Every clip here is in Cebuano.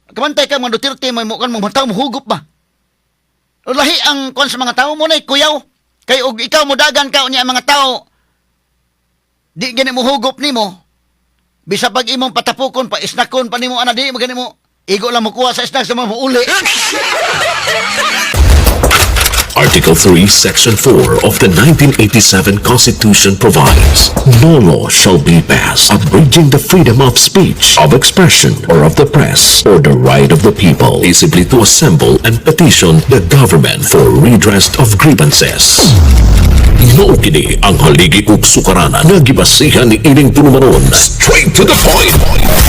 Kamantay ka mga Duterte may mo kan mga tao mohugot ba. Lahi ang kuan sa mga tao mo na kuyaw. Kay og ikaw mo dagan ka unya ang mga tao di gani mo hugop nimo. Bisa pag imong patapukon pa isnakon pa nimo ana, di mo gani mo igo lang mo kuha sa snack sa mga uli. Article 3, Section 4 of the 1987 Constitution provides, "No law shall be passed abridging the freedom of speech, of expression, or of the press, or the right of the people peaceably to assemble and petition the government for redress of grievances." Mao kini ang haligi ug sukaranan nga gibasihan ni ining tulumanon. Straight to the point.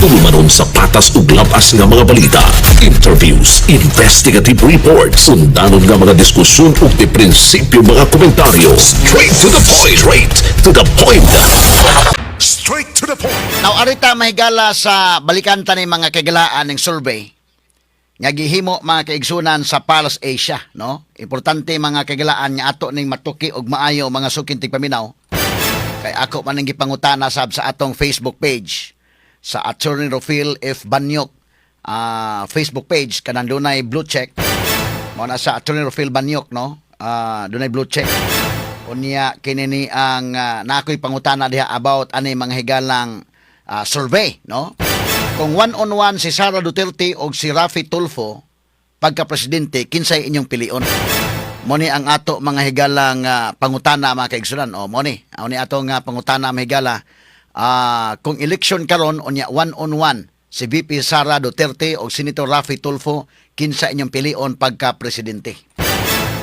Tulumanon sa patas ug labas nga mga balita, interviews, investigative reports, undanon nga mga diskusyon ug di prinsipyo mga komentaryo. Straight to the point. Straight to the point. Straight to the point. Now, arita mahigala sa balikan ta ni mga kagalaan ng survey nga gihimo, mga kaigsunan, sa Pulse Asia, no? Importante, mga kagalaan, nga ato ning matuki og maayo, mga suking tigpaminaw. Kay ako man ning gipangutana sab sa atong Facebook page sa Attorney Rofil F. Banyok Facebook page, kanang dunay blue check. Mao na sa Attorney Rofil Banyok, no? Dunay blue check. Unya kini ni ang naakoy pangutana diha about ani mga higalang survey, no? Kung one on one si Sara Duterte o si Raffy Tulfo pagka presidente, kinsay inyong pilion? Mo ni ang ato mga higalang pangutana, mga kaigsunan. O mo ni, ni ato nga pangutana, mga higala. Kung election karon unya one on one si VP Sara Duterte o Senator Raffy Tulfo, kinsa inyong pilion pagka presidente?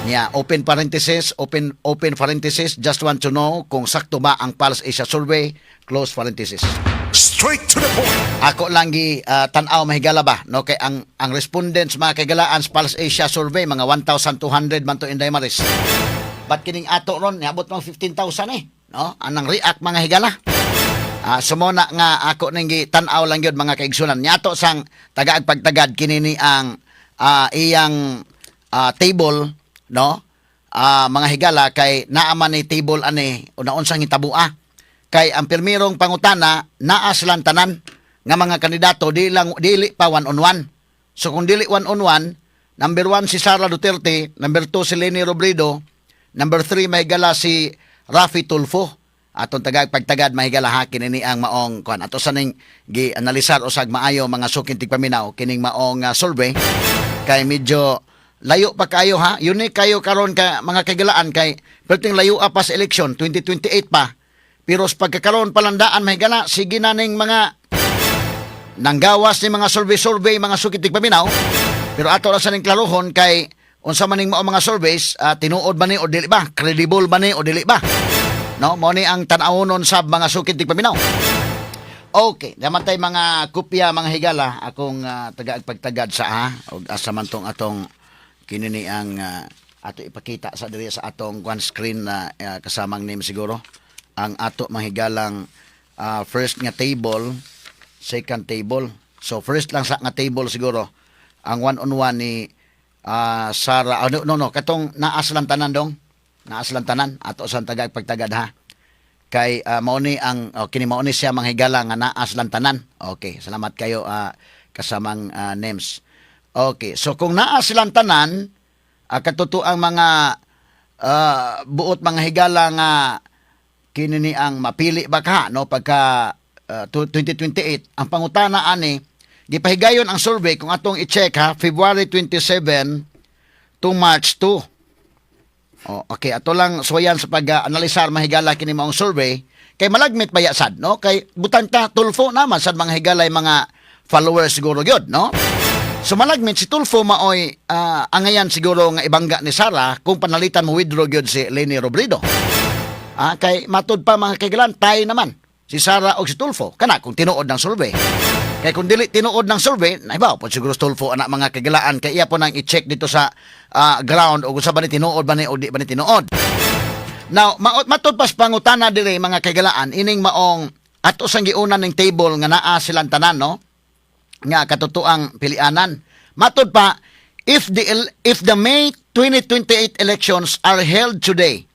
Nya, open parenthesis, open open parenthesis, just want to know kung sakto ba ang Pulse Asia survey, close parenthesis. Straight to the point. Ako lang gi tan-aw, mahigala ba, no, kay ang respondents, mga kagalaan, sa Pulse Asia survey mga 1,200 man to, Inday Maris. But kining ato ron niabot mga 15,000 eh, no? Anang react, mga higala. Sumona nga ako ning gi tan-aw lang gyud, mga kaigsunan. Nya ato sang tagaag pagtagad kini ni ang iyang table, no? Mga higala, kay naa man ni table ani una unsang hitabua. Kay ang pirmirong pangutana, naa silang tanan nga mga kandidato, di lang dili pa one on one. So kung dili one on one, number one si Sara Duterte, number two si Leni Robredo, number three, mahigala, si Raffy Tulfo. Atong tagag pagtagad, mahigala ha, kini ni ang maong kuan. Ato sa ning gi-analisar usag maayo, mga suking tigpaminaw, kining maong survey kay medyo layo pa kayo ha. Unique kayo karon ka, mga kagalaan, kay perting layo pa sa election 2028 pa. Pero sa pagkakaroon palandaan, mahigala, sige na ning mga nanggawas ni mga survey-survey, mga suking tigpaminaw. Pero ato ra sa ning klarohon kay unsa man ning mao mga surveys, tinuod ba ni o dili ba? Credible ba ni o dili ba? No, mo ni ang tan-awonon sa mga suking tigpaminaw. Okay, naman tay mga kopya, mga higala, akong tagaag pagtagad sa ha og asa man tong atong kini ni ang ato ipakita sa diri sa atong one screen na kasamang name siguro ang ato mga higalang first nga table, second table. So first lang sa nga table siguro ang one on one ni Sara, oh, no, no, no, katong naa silang tanan dong. Naa silang tanan ato sa tagaag pagtagad ha. Kay mao ni ang oh, kini mao ni siya, mga higala, nga naa silang tanan. Okay, salamat kayo kasamang names. Okay, so kung naa silang tanan, katotoang mga buot, mga higala, nga kini ni ang mapili ba ka, no, pagka 2028, ang pangutana ani gipahigayon ang survey, kung atong i-check ha, February 27 to March 2. Oh, okay, ato lang suwayan sa pag-analisar, mahigala, kini maong survey kay malagmit pa sad, no? Kay butang ta Tulfo naman sad, mga higalay, mga followers siguro gyud, no? So malagmit si Tulfo maoy angayan siguro nga ibangga ni Sara kung panalitan mo withdraw gyud si Leni Robredo. Kay matud pa, mga kaigalan, tayo naman si Sara og si Tulfo kana kung tinuod ng survey. Kay kung dili tinuod ng survey, naibaw po siguro si Tulfo anak, mga kagalaan, kay iya po nang i-check dito sa ground o kung sa ba ni tinuod ba ni o di ba ni tinuod. Now, matud pas pangutana dire, mga kagalaan, ining maong ato sang giunan ning table nga naa silang tanan, no? Nga katotoang pilianan. Matud pa, if the May 2028 elections are held today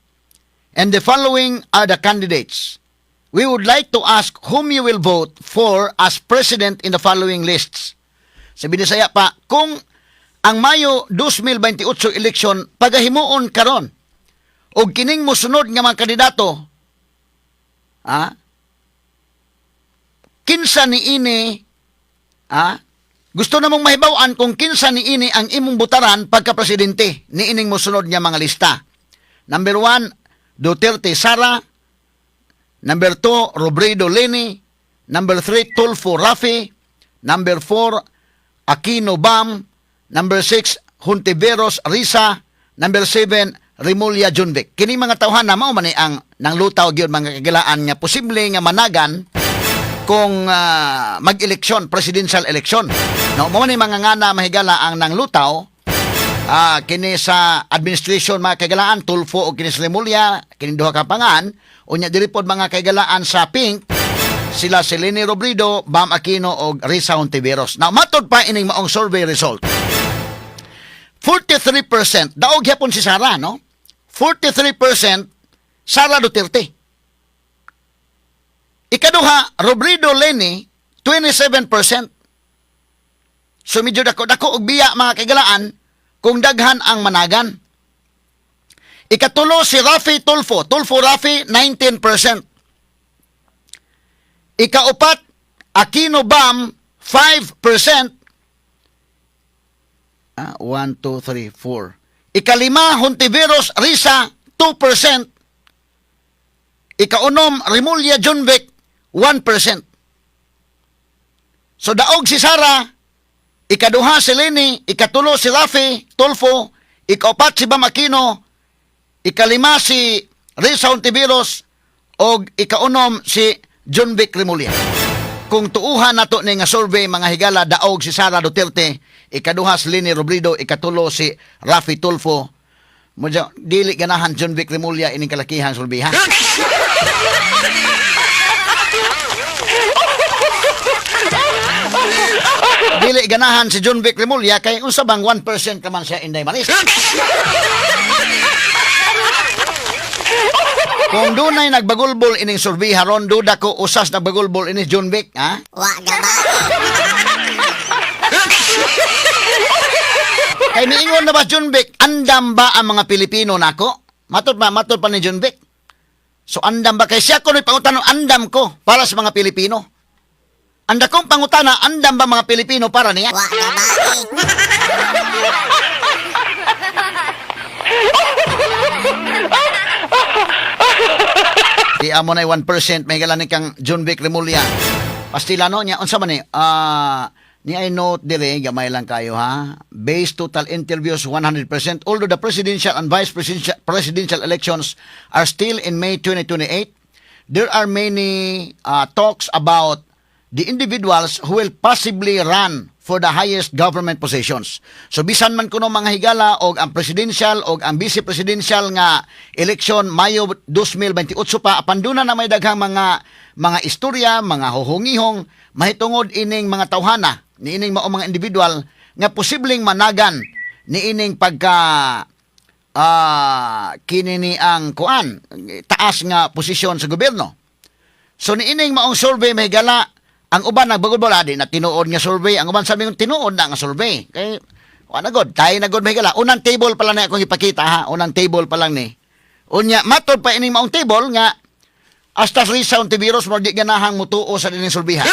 and the following are the candidates, we would like to ask whom you will vote for as president in the following lists. Sa Binisaya pa, kung ang Mayo 2028 election pagahimuon karon og kining mosunod nga mga kandidato, kinsa ni ini, gusto namong mahibaw-an kung kinsa ni ini ang imong botaran pagka presidente ni ining mosunod nga mga lista. Number 1, Duterte Sara. Number 2, Robredo Leni. Number 3, Tulfo Rafi. Number 4, Aquino Bam. Number 6, Hontiveros Risa. Number 7, Remulla Jonvic. Kini mga tawhan na mao man ni ang nang lutaw gyud, mga kagilaan, nga posible nga managan kung mag-eleksyon, presidential election. No, mao ni mga ngana, mahigala, ang nang lutaw kini sa administration, mga kaigalaan, Tulfo o kini sa Remulla, kini duha ka pangan. Unya diri pod, mga kaigalaan, sa Pink sila si Leni Robredo, Bam Aquino og Risa Hontiveros. Now, matod pa ining maong survey result, 43% daog gyapon si Sara, no? 43% Sara Duterte. Ikaduha, Robredo Leni, 27%. So medyo dako-dako og biya, mga kaigalaan, kung daghan ang managan. Ikatulo si Rafi Tulfo, Tulfo Rafi, 19%. Ikaupat, Aquino Bam, 5%. 1, 2, 3, 4. Ikalima, Hontiveros Risa, 2%. Ikaunom, Remulla Jonvic, 1%. So daog si Sara, ikaduha si Leni, ikatulo si Rafi Tulfo, ikaupat si Bam Aquino, ikalima si Risa Hontiveros, og ikaunom si Jonvic Remulla. Kung tuuhan nato ni nga survey, mga higala, daog si Sara Duterte, ikaduha si Leni Robredo, ikatulo si Rafi Tulfo. Medyo dili ganahan Jonvic Remulla ining kalakihan survey, ha? Dili ganahan si Jonvic Remulla kay unsa bang 1% ka man siya, Inday Maris. Kung dunay nagbagulbol ining survey haron, duda ko usas nagbagulbol ini Jonvic, ha? Wa gaba. Kay niingon na ba Jonvic, andam ba ang mga Pilipino nako? Matod ba, matod pa ni Jonvic? So andam ba kay siya ko pangutana, andam ko para sa mga Pilipino. Anda kong pangutana, andam ba mga Pilipino para niya? Wa gaba. Di amo na 1% may ni kang Jonvic Remulla. Pastila no niya unsa man ni? Ni ay note dire, gamay lang kayo, ha. Base total interviews 100%. Although the presidential and vice presidential elections are still in May 2028, there are many talks about the individuals who will possibly run for the highest government positions. So bisan man kuno, mga higala, og ang presidential og ang vice presidential nga election Mayo 2028 pa, apan duna na may daghang mga istorya, mga huhungihong mahitungod ining mga tawhana, niining mao mga individual nga posibleng managan niining pagka kini ni ang kuan taas nga posisyon sa gobyerno. So niining maong survey, may gala, ang uban nagbagulbol di na tinuod nga survey, ang uban sabi ng tinuod na nga survey. Kay wa na god, tayo na god, may gala. Unang table pa lang na akong ipakita, ha, unang table pa lang ni. Unya matod pa ining maong table nga hasta Risa Hontiveros mo di ganahang mutuo sa dining survey, ha.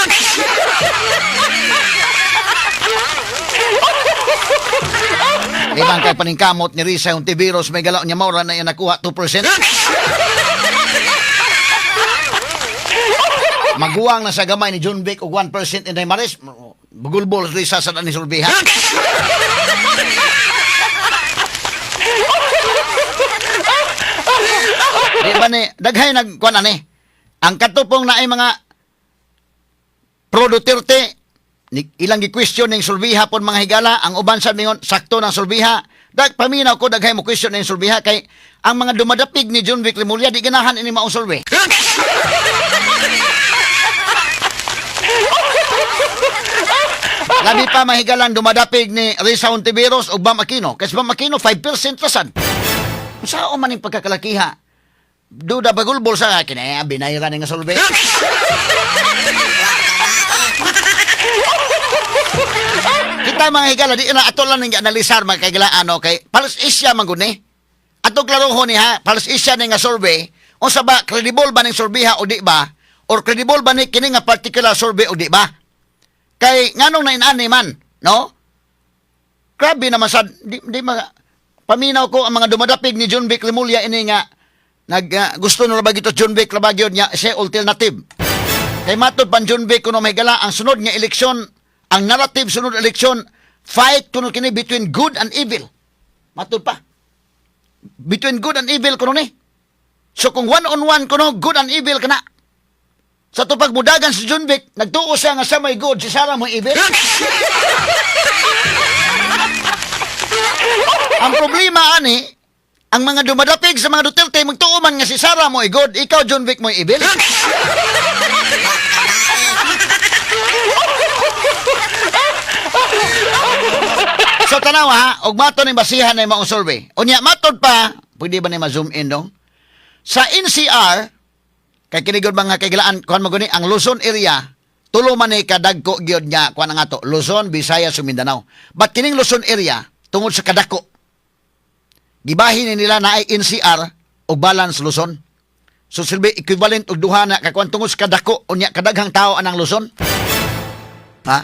Ibang kay paningkamot ni Risa Hontiveros, may gala, niya maura na iya nakuha 2%. Maguwang na sa gamay ni Jonvic og 1%, Inday Maris. Bugulbol Risa sa ni survey, ha. Di ba ni daghay nag kuan ani? Ang katupong na ay mga pro Duterte ni ilang gi-question ning survey hapon, mga higala, ang uban sa mingon sakto ng survey. Dag paminaw ko, daghay mo question ning survey kay ang mga dumadapig ni Jonvic Remulla di ganahan ini maong survey. Labi pa, mahigalang, dumadapig ni Risa Hontiveros ug Bam Aquino. Kasi Bam Aquino 5% rasan. Unsa man ning pagkakalakiha? Duda bagulbol sa akin eh, binayran nga survey. Kita, mga higala, di na ato lang ning analisar, mga kahigalaan, no, kay Pulse Asia man gud ni. Ato klarohon ni ha, Pulse Asia ni nga survey, unsa ba, credible ba ning survey ha o di ba? Or credible ba ni kini nga particular survey o di ba? Kay nganong nainani man, no? Grabe naman sa di paminaw ko ang mga dumadapig ni John Vic Remulla ini nga nag gusto na ba gito John Vic Labagyod niya siya alternative. Kay matod pan John Vic kuno, may gala ang sunod nga eleksyon, ang narrative sunod eleksyon, fight kuno kini between good and evil. Matod pa. Between good and evil kuno ni. So kung one on one kuno, good and evil kana. Sa tupag mudagan si John Vic, nagtuo siya nga siya may good, si Sarah may evil. Ang problema ani, ang mga dumadapig sa mga Duterte magtuo man nga si Sara mo good, ikaw, John Vic, mo evil. So tanawa ha, og mato ning basihan na maong survey. Unya matod pa, pwede ba ni ma-zoom in dong? Sa NCR, kay kini gud, mga kaigalaan, kuan mo guni ang Luzon area, tulo man ni kadagko gyud nga kuan ang ato, Luzon, Visayas ug Mindanao. But kining Luzon area tungod sa kadako, gibahin ni nila na ay NCR ug balance Luzon. So silbi equivalent og duha na kakuan tungod sa kadako unya kadaghang tao anang Luzon. Ha?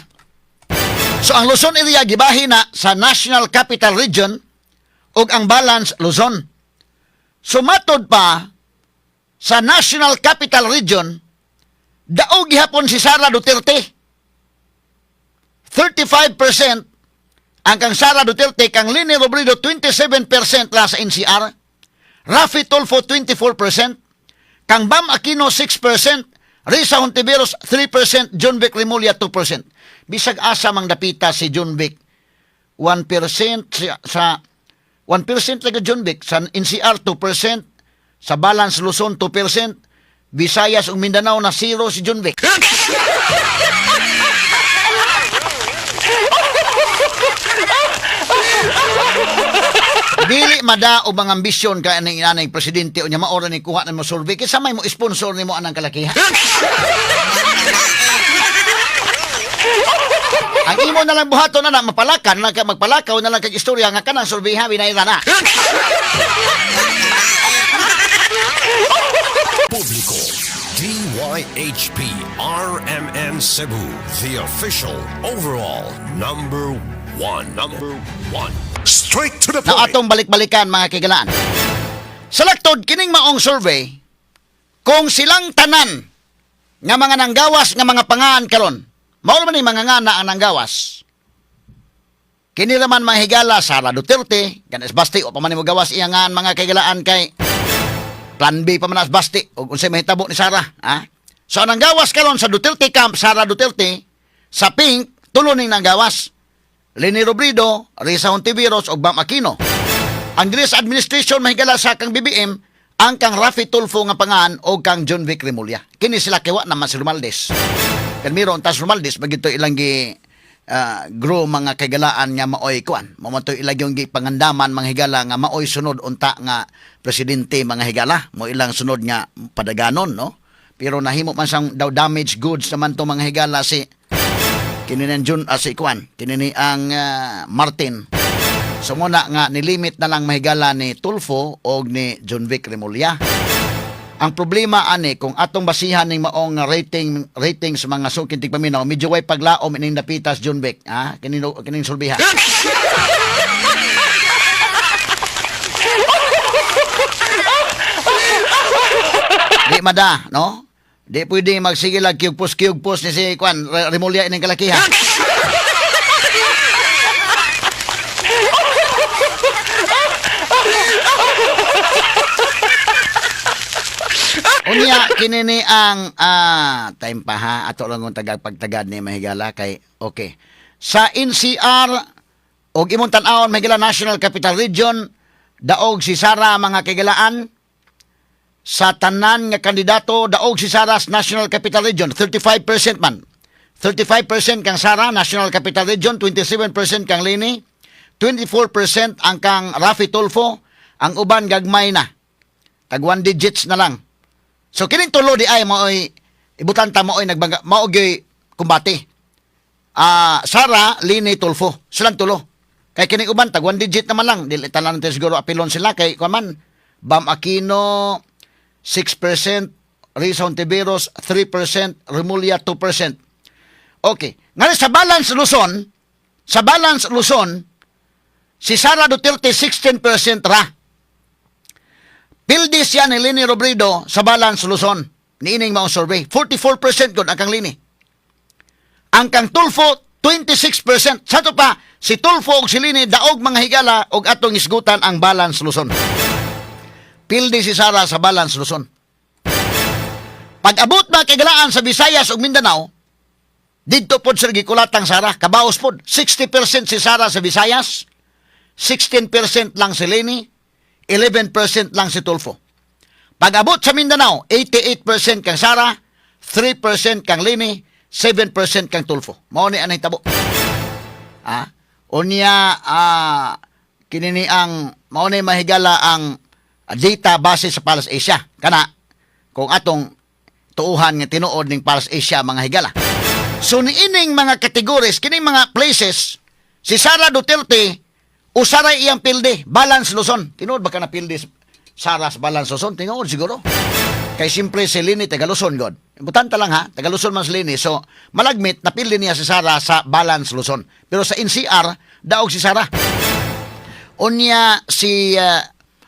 So ang Luzon area gibahin na sa National Capital Region ug ang balance Luzon. So matod pa sa National Capital Region, daog gihapon si Sara Duterte. 35% ang kang Sara Duterte, kang Leni Robredo 27% la sa NCR, Raffy Tulfo 24%, kang Bam Aquino 6%, Risa Hontiveros 3%, John Vic Remulla 2%. Bisag asa mang dapita si John Vic, 1% sa 1% lagi John Vic, sa NCR 2%, sa Balance Luzon 2%, Visayas ug Mindanao na zero si John Vic. Dili mada og mga ambisyon ka ani anang presidente unya maora ni kuha nimo survey kinsa may mo sponsor nimo anang kalakihan. Ang imo na lang buhaton na na mapalakan na ka magpalakaw na lang kag istorya nga kanang survey ha binayra na. Publiko. DYHP RMN Cebu, the official overall number one. Number one. Straight to the Na point. atong balik-balikan, mga kigalaan. Sa laktod kining maong survey, kung silang tanan nga mga nanggawas nga mga pangaan karon, mao man ni mga ngana ang nanggawas. Kini raman, mga higala, Sara Duterte, ganas basti o pa man mo gawas iya ngaan, mga kaigalaan, kay Plan B pa man as basti ug unsay mahitabo ni Sara, ha? So ang nanggawas karon sa Duterte camp, Sara Duterte, sa pink, tulo ning nanggawas. Leni Robredo, Risa Hontiveros ug Bam Aquino. Ang diri sa administration, mahigala, sa kang BBM, ang kang Raffy Tulfo nga pangan o kang John Vic Remulla. Kini sila kay wa naman si Romualdez. Kan meron tas Romualdez magito ilang gi grow, mga kaigalaan, nga maoy kuan. Mao man to ilang yung gi pangandaman, mga higala, nga maoy sunod unta nga presidente, mga higala, mo ilang sunod nga padaganon, no? Pero nahimo man sang daw damage goods naman to, mga higala, si kini ni Jun si kuan, kini ni ang Martin. So muna nga nilimit na lang, mahigala, ni Tulfo og ni John Vic Remulla. Ang problema ani, kung atong basihan ning maong rating rating sa mga suking tigpaminaw, medyo way paglaom ining napitas John Vic, ha, kining kining sulbiha. Di mada, no? Di pwede magsige lang kiyugpos-kiyugpos ni si Kwan Remulla ining kalakihan. Unya kini ni ang time pa ha, ato lang kung tagag pagtagad ni, mahigala, kay okay. Sa NCR og imong tan-awon, mahigala, National Capital Region, daog si Sara, mga kaigalaan, sa tanan nga kandidato. Daog si Sara sa National Capital Region, 35% man. 35% kang Sara, National Capital Region, 27% kang Leni, 24% ang kang Raffy Tulfo, ang uban gagmay na. Tag one digits na lang. So kining tulo di ay maoy ibutan ta maoy nagbangga, mao gyud kumbate. Sara, Leni, Tulfo. Silang tulo. Kay kini uban tag one digit naman lang. Dili tanan natin siguro apilon sila kay kuan man. Bam Aquino 6%, Risa Hontiveros 3%, Remulla 2%. Okay. Ngayon sa Balance Luzon, si Sara Duterte 16% ra. Pildi siya ni Leni Robredo sa Balance Luzon. Niining maong survey. 44% gud ang kang Leni. Ang kang Tulfo, 26%. Sa ato pa, si Tulfo ug si Leni daog, mga higala, og atong isgutan ang Balance Luzon. Pildi si Sara sa Balance Luzon. Pag abot, mga kahigalaan, sa Visayas ug Mindanao, didto pod, sir, gikulatang Sara, kabaos pod. 60% si Sara sa Visayas, 16% lang si Leni, 11% lang si Tulfo. Pag abot sa Mindanao, 88% kang Sara, 3% kang Leni, 7% kang Tulfo. Mao ni anay tabo. Unya kinini ang mao ni mahigala ang data base sa Pulse Asia. Kana kung atong tuuhan nga tinuod ning Pulse Asia, mga higala. So niining mga categories, kining mga places, si Sara Duterte usaray iyang pildi, Balance Luzon. Tinuod ba ka na pildi Sara sa Balance Luzon? Tinuod siguro. Kay siyempre si Leni taga Luzon god. Importante lang ha, taga Luzon man si Leni. So malagmit napildi niya si Sara sa Balance Luzon. Pero sa NCR daog si Sara. Unya si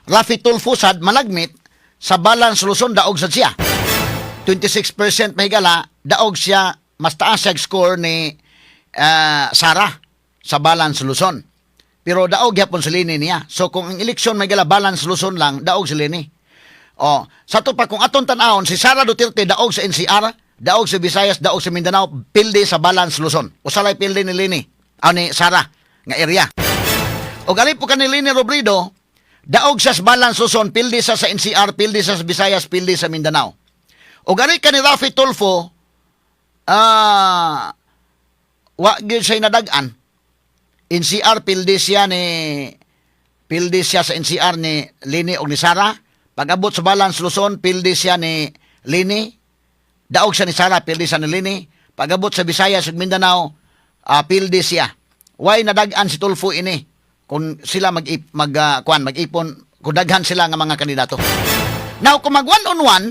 Raffy Tulfo sad, malagmit sa Balance Luzon daog sad siya. 26%, mahigala, daog siya, mas taas siya score ni Sara sa Balance Luzon. Pero daog gyapon si Leni niya. So kung ang eleksyon, mahigala, Balance Luzon lang, daog si Leni. Oh, sa ato pa kung atong tan-awon, si Sara Duterte daog sa NCR, daog sa Visayas, daog sa Mindanao, pildi sa Balance Luzon. Usa lay pildi ni Leni, ni Sara nga area. O gali po ka ni Leni Robredo, daog sa Balance Luzon, pildi sa NCR, pildi sa Visayas, pildi sa Mindanao. O gani ka ni Raffy Tulfo, wa gyud siya nadag-an. NCR pildi siya sa NCR ni Leni og ni Sara. Pag-abot sa Balance Luzon, pildi siya ni Leni. Daog siya ni Sara, pildi siya ni Leni. Pag-abot sa Visayas ug Mindanao, pildi siya. Why nadag-an si Tulfo ini? Kung sila mag mag kuan, mag-ipon, kung daghan sila nga mga kandidato. Now kung mag one on one,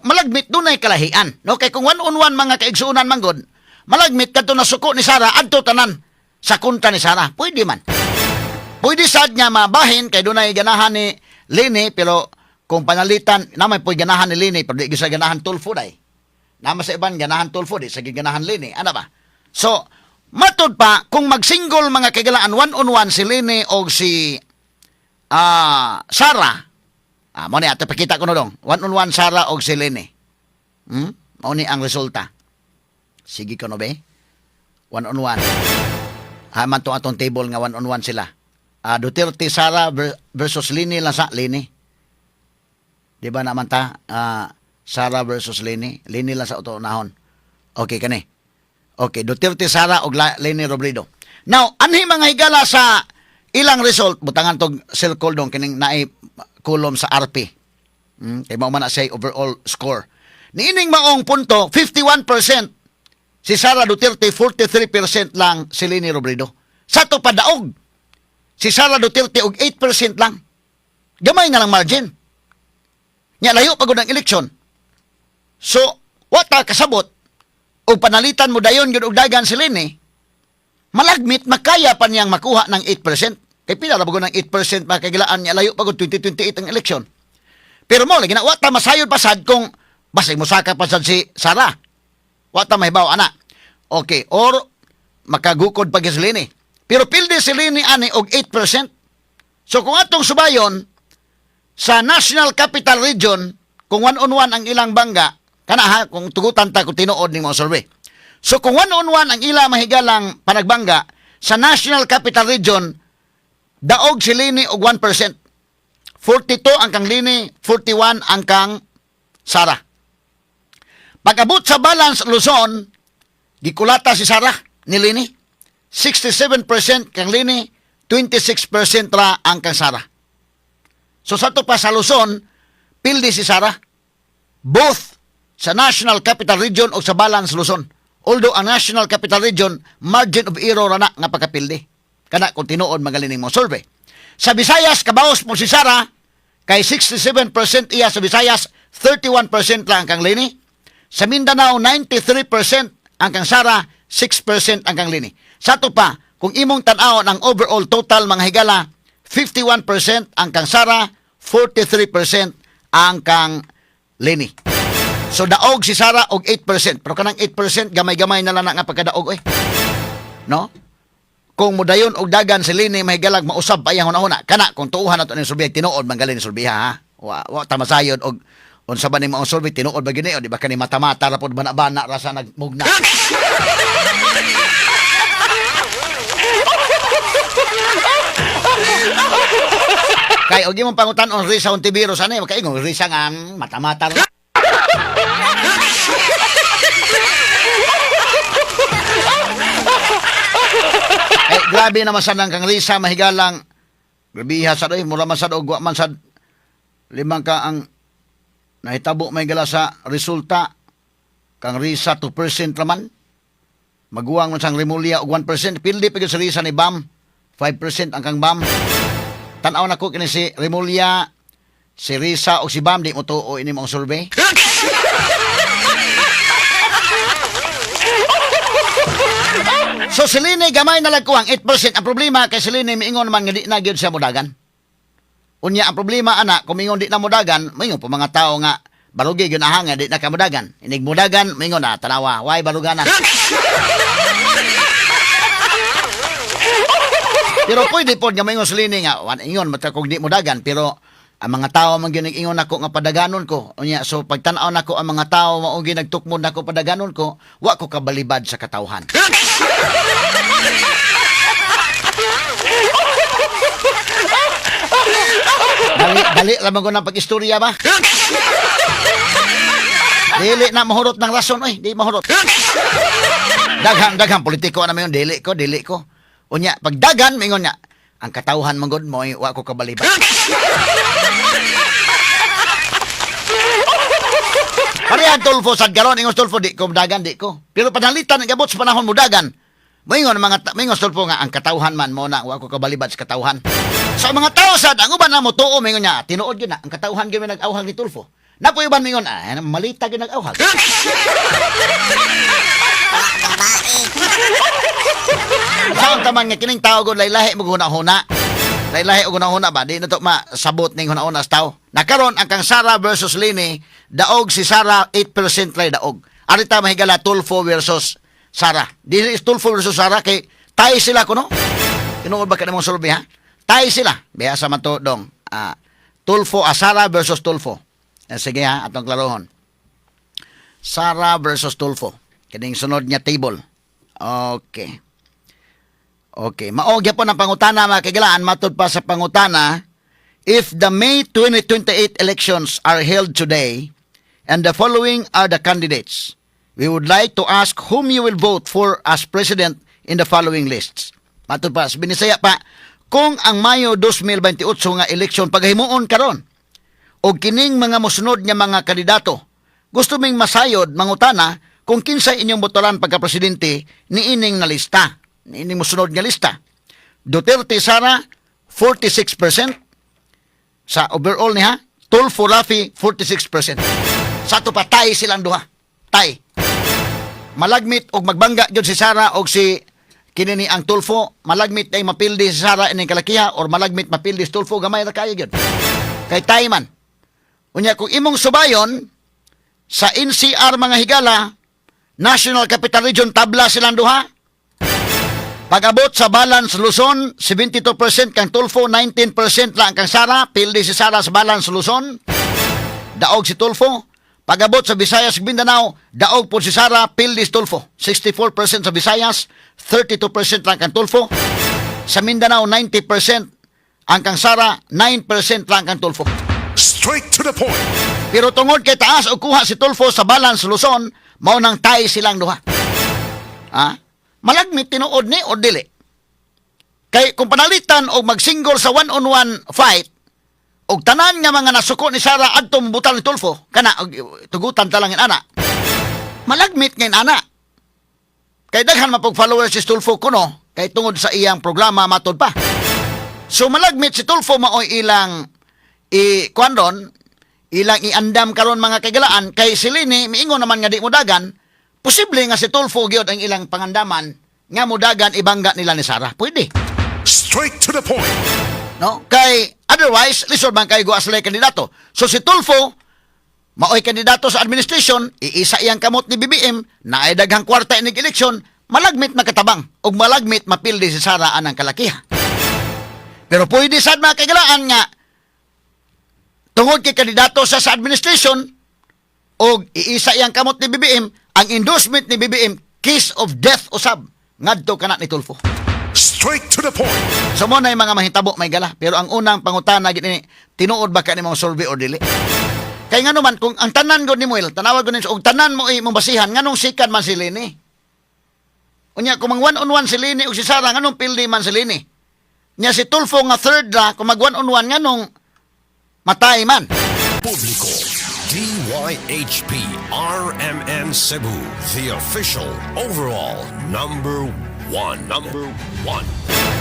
malagmit dunay kalahian. No, kay kung one on one, mga kaigsuonan manggod, malagmit kadto nasuko ni Sara adto tanan sa kontra ni Sara. Pwede man. Pwede sad nga mabahin kay dunay ganahan ni Leni, pero kung panalitan naman po'y ganahan ni Leni pero di gyud sa ganahan Tulfo day. Nama sa iban ganahan Tulfo, di sa ganahan Leni. Ano ba? So, matud pa kung mag-single, mga kahigalaan, one on one si Leni o si Sara. Mo ni ato pakita ko no dong. One on one Sara og si Leni. Mao ni ang resulta. Sige ko no be. One on one. Ha man to atong table nga one on one sila. Duterte Sara versus Leni lang sa Leni. Di ba naman ta Sara versus Leni? Leni lang sa uto nahon. Okay kani. Okay, Duterte Sara og Leni Robredo. Now, anhi, mga higala, sa ilang result, butangan tog circle dong kining naay column sa RP. Kay mao man na siya overall score. Niining maong punto, 51% si Sara Duterte, 43% lang si Leni Robredo. Sa to padaog, si Sara Duterte og 8% lang. Gamay na lang margin. Nya layo pa gud ang eleksyon. So, wa ta kasabot og panalitan mo dayon gyud og dagan si Leni, malagmit makaya pa niyang makuha ng 8%. Kay pila ra ba gud ng 8%, mga kahigalaan, niya layo pa gud 2028 ang eleksyon. Pero mo lagi na wa ta masayod pa sad kung basig mosaka pa sad si Sara. Wa ta mahibaw ana. Okay, or makagukod pa gyud si Leni. Pero pildi si Leni ani og 8%. So kung atong subayon sa National Capital Region, kung one on one ang ilang bangga, kana ha, kung tugutan ta kung tinuod ning mga survey. So kung one on one ang ila mahigalang panagbangga sa National Capital Region, daog si Leni og 1%. 42 ang kang Leni, 41 ang kang Sara. Pag-abot sa Balance Luzon, gikulata si Sara ni Leni. 67% kang Leni, 26% ra ang kang Sara. So sa to pa sa Luzon, pildi si Sara. Both sa National Capital Region o sa Balance Luzon. Although ang National Capital Region, margin of error na nga pagkapildi. Kana kung tinuod magaling mo survey. Sa Visayas, kabaos mo si Sara, kay 67% iya sa Visayas, 31% lang ang kang Leni. Sa Mindanao, 93% ang kang Sara, 6% ang kang Leni. Sa ato pa, kung imong tan-awon ang overall total, mga higala, 51% ang kang Sara, 43% ang kang Leni. So daog si Sara og 8%. Pero kanang 8% gamay-gamay na lang na nga pagkadaog oy. No? Kung mudayon og dagan si Leni, mahigalag, mausab pa iyang hunahuna. Kana kung tuuhan nato ning survey, tinuod man galing ni survey ha. Wa ta masayod og unsa ba ni maong survey, tinuod ba gini o di ba kani mata-mata ra pod, bana-bana ra sa nagmugna. Kay og imong pangutan-on Risa Hontiveros ani, makaingon Risa nga mata-mata ra. Eh, grabe naman sa nang kang Risa, mahigalang. Grabiha sa doy, mura man sad og wa man sad limang ka ang nahitabo, mahigala, sa resulta kang Risa 2% raman. Maguwang man sang Remulla og 1%. Pildi pa gyud sa Risa ni Bam. 5% ang kang Bam. Tan-aw nako kini si Remulla, si Risa o si Bam, di mo tuo ini mong survey. So si Lini gamay na lang kuwang 8%. Ang problema kay si Lini, miingon man nga di na gyud siya modagan. Unya ang problema ana, kung mingon di na modagan, moingon po mga tao nga barugi gyud na nga di na ka modagan. Inig modagan, mingon na tanawa, why barugana. Pero pwede po nga maingon sa Lini nga, wan ingon mata kog di modagan, pero ang mga tao man gyud ingon nako nga padaganon ko. Unya so pagtan-aw nako ang mga tao mao gyud nagtukmod nako padaganon ko, wa ko kabalibad sa katawhan. Dali, dali lamang ko ng pag-istorya ba? Dili na mahurot ng rason, oy, di mahurot. Daghang daghang politiko na mayon, dili ko, dili ko. Unya, pagdagan, mingon niya, ang katawhan man gud mo, wa ko kabalibad. Parehan Tulfo sad karon, ingon Tulfo, di ko dagan, di ko. Pero panalitan nagabot sa panahon mo dagan. Moingon ang mga moingon Tulfo nga ang katawhan man mo na wa ko kabalibad sa katawhan. Sa mga tao sad ang uban na mo tuo, moingon niya, tinuod gyud na ang katawhan gyud may nag-awhag ni Tulfo. Napoy uban moingon, ah, malita gyud nag-awhag. Saan taman nga kining tao gud laylahi mo huna-huna. Laylahi og huna-huna ba, di na to masabot ning huna-huna sa tao. Nakaron ang kang Sara versus Lini, daog si Sara 8% lay daog. Arita, mahigala, Tulfo versus Sara. Dili is Tulfo versus Sara kay tay sila kuno. Tinuod ba ka namang survey ha? Tay sila. Biya sa man to dong. Ah, Tulfo, ah, Sara versus Tulfo. Eh, sige ha, atong klarohon. Sara versus Tulfo. Kining sunod nga table. Okay. Okay, mao gyapon ang pangutana, mga kahigalaan, matud pa sa pangutana, if the May 2028 elections are held today and the following are the candidates, we would like to ask whom you will vote for as president in the following lists. Matud pa sa Binisaya pa, kung ang Mayo 2028 nga election paghimuon karon og kining mga mosunod nga mga kandidato, gusto ming masayod mangutana kung kinsa inyong botolan pagka-presidente niining na lista, niining mosunod nga lista. Duterte Sara 46% sa overall niya, Tulfo Raffy 46%. Sa ato pa, tay silang duha. Tay. Malagmit og magbangga gyud si Sara og si kini ni ang Tulfo, malagmit ay mapildi si Sara ining kalakiha or malagmit mapildi si Tulfo, gamay ra kayo gyud. Kay tay man. Unya kung imong subayon sa NCR, mga higala, National Capital Region, tabla silang duha. Pag-abot sa Balance Luzon, 72% kang Tulfo, 19% lang kang Sara. Pildi si Sara sa Balance Luzon. Daog si Tulfo. Pag-abot sa Visayas ug Mindanao, daog po si Sara, pildi si Tulfo. 64% sa Visayas, 32% lang kang Tulfo. Sa Mindanao, 90% ang kang Sara, 9% lang kang Tulfo. Straight to the point. Pero tungod kay taas og kuha si Tulfo sa Balance Luzon, mao nang tay silang duha. Ha? Malagmit tinuod ni o dili? Kay kung panalitan og magsinggol sa one-on-one fight, og tanan nga mga nasuko ni Sara adto mobutan ni Tulfo, kana og tugutan ta lang ana. Malagmit ngayon ana. Kay daghan man pog followers si Tulfo kuno kay tungod sa iyang programa, matod pa. So malagmit si Tulfo maoy ilang i kuan ron, ilang iandam karon, mga kaigalaan, kay si Leni miingon naman nga di modagan. Posible nga si Tulfo gyud ang ilang pangandaman nga mudagan ibangga nila ni Sara. Pwede. Straight to the point. No? Kay otherwise lisod man kay guwa sila kandidato. So si Tulfo maoy kandidato sa administration, iisa iyang kamot ni BBM, naay daghang kwarta inig eleksyon, malagmit makatabang ug malagmit mapildi si Sara anang kalakiha. Pero pwede sad, mga kaigalaan, nga tungod kay kandidato sa administration og iisa iyang kamot ni BBM, ang endorsement ni BBM kiss of death usab ngadto kana ni Tulfo. Straight to the point. So mo na yung mga mahitabo, may gala. Pero ang unang pangutana gid ni, tinuod ba ka ni mga survey or dili? Kay ngano man kung ang tanan gud ni Muel, tanawa gud ni og tanan mo imong basihan, nganong sikan man si Leni? Unya kung mang one on one si Leni ug si Sara, nganong pildi man si Leni? Nya si Tulfo nga third ra, kung mag one on one, nganong matay man? Publiko. DYHP RMN Cebu. The official overall number one. Number one.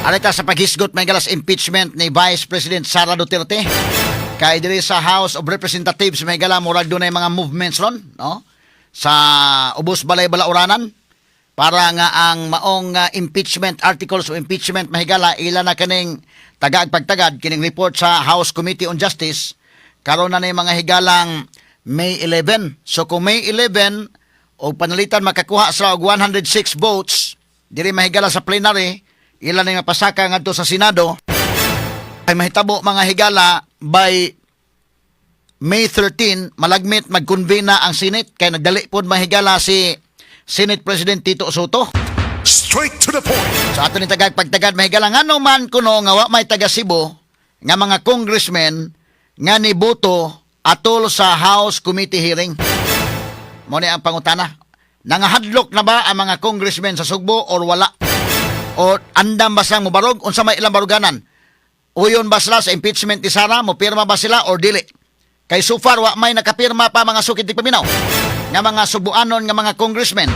Arita sa paghisgot, may galas, impeachment ni Vice President Sara Duterte. Kay diri sa House of Representatives, may gala, murag dunay mga movements ron, no? Sa ubos balay balauranan para nga ang maong impeachment, articles of impeachment, mahigala, ila na kaning tagaag pagtagad kining report sa House Committee on Justice karon na ni mga higalang May 11. So kung May 11 og panalitan makakuha sila og 106 votes diri, mahigala, sa plenary, ila na nga pasaka ngadto sa Senado, ay mahitabo, mga higala, by May 13 malagmit mag-convene na ang Senate kay nagdali pod, mahigala, si Senate President Tito Sotto. Straight to the point. Sa ato ni tagag pagtagad, mahigala, ngano man kuno nga wa may taga Cebu nga mga congressmen nga niboto atol sa House Committee hearing? Mo ni ang pangutana. Nangahadlok na ba ang mga congressmen sa Sugbo or wala? O andam ba silang mobarog? Unsa may ilang baruganan? Uyon ba sila sa impeachment ni Sara? Mopirma ba sila or dili? Kay so far wa may nakapirma pa, mga sukit paminaw nga mga Subuanon nga mga congressmen.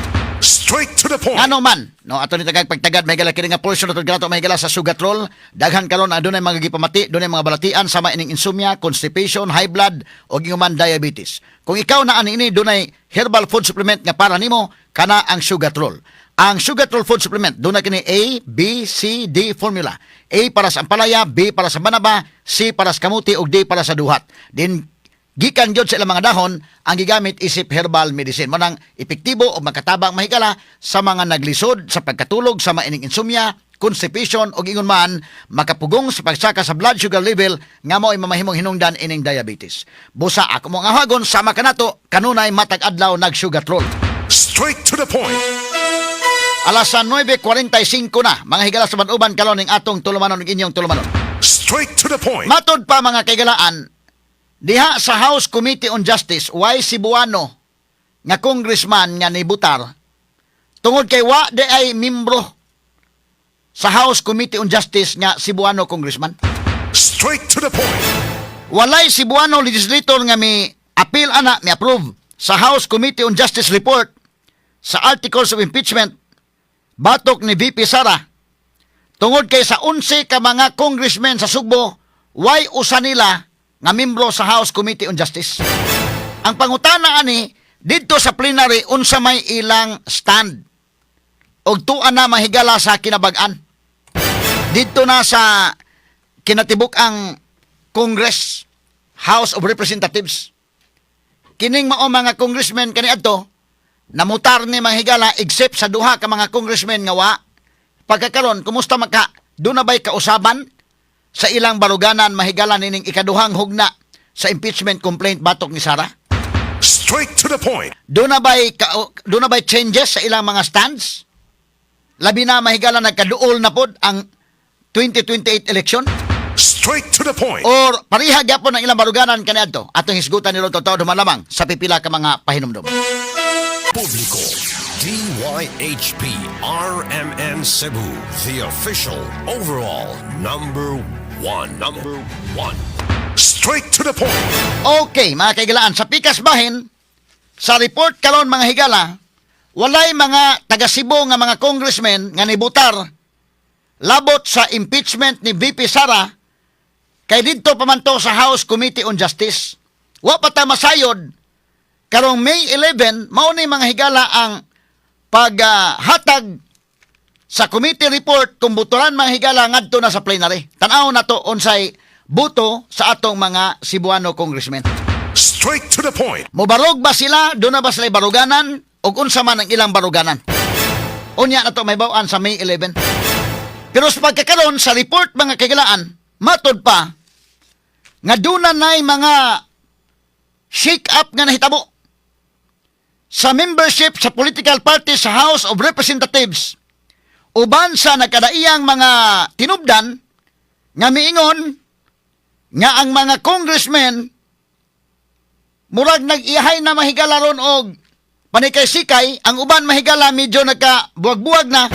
Straight to the point. Ano man, no, ato ni tagag pagtagad, may kini nga portion ato ganato, may sa Sugatrol. Daghan karon adunay mga gipamati, dunay mga balatian sama ining insomnia, constipation, high blood o human diabetes. Kung ikaw na ani ini, dunay herbal food supplement nga para nimo, kana ang Sugatrol. Ang Sugatrol food supplement, dunay kini A, B, C, D formula. A para sa ampalaya, B para sa banaba, C para sa kamuti ug D para sa duhat. Din gikan gyud sa ilang mga dahon ang gigamit isip herbal medicine. Mo nang epektibo o makatabang, mahigala, sa mga naglisod sa pagkatulog sama ining insomnia, constipation o ingon man makapugong sa pagsaka sa blood sugar level nga mao'y mamahimong hinungdan ining diabetes. Busa ako mo nga hagon sama kanato kanunay matag adlaw nag-Sugatrol. Straight to the point. Alas 9:45 na, mga higala, sa uban karon ning atong tulumanon ug inyong tulumanon. Straight to the point. Matod pa, mga kaigalaan, diha sa House Committee on Justice, way Cebuano nga congressman nga nibutar tungod kay wa di ay membro sa House Committee on Justice nga Cebuano congressman. Straight to the point. Walay Cebuano legislator nga mi appeal ana, mi approve sa House Committee on Justice report sa articles of impeachment batok ni VP Sara tungod kay sa 11 ka mga congressmen sa Sugbo, way usa nila nga membro sa House Committee on Justice. Ang pangutana ani, didto sa plenary, unsa may ilang stand? Og tuan na, mahigala, sa kinabag-an. Didto na sa kinatibuk ang Congress, House of Representatives. Kining mao mga congressmen kaniadto namutar ni, mga higala, except sa duha ka mga congressmen nga wa. Pagkakaron, kumusta maka doon na ba'y kausaban sa ilang baruganan, mahigala, nining ikaduhang hugna sa impeachment complaint batok ni Sara? Straight to the point. Doon na ba'y changes sa ilang mga stands? Labi na, mahigala, nagkaduol na pod ang 2028 election? Straight to the point. Or pareha gyapon ang ilang baruganan kaniadto? Atong hisgutan nilo totoo dumalamang sa pipila ka mga pahinumdom. Publiko. DYHP RMN Cebu. The official overall number one. Number one. Straight to the point. Okay, mga kaigalaan, sa pikas bahin, sa report karon, mga higala, Walay mga taga Cebu nga mga congressmen nga nibutar labot sa impeachment ni VP Sara kay didto pa man to sa House Committee on Justice. Wa pa ta masayod karong May 11, mao ni, mga higala, ang paghatag sa committee report kung buturan, mga higala, ngadto na sa plenary. Tan-aw na to unsay buto sa atong mga Cebuano congressmen. Straight to the point. Mobarog ba sila? Duna ba sila baruganan? O unsa man ang ilang baruganan? Unya na to mahibaw-an sa May 11. Pero sa pagkakaroon sa report, mga kahigalaan, matod pa nga duna na'y mga shake up nga nahitabo sa membership sa political party sa House of Representatives uban sa nagkadaiyang mga tinubdan nga miingon nga ang mga congressmen murag nag-ihay na, mahigala, ron og panikay-sikay. Ang uban, mahigala, medyo nagka buwag-buwag na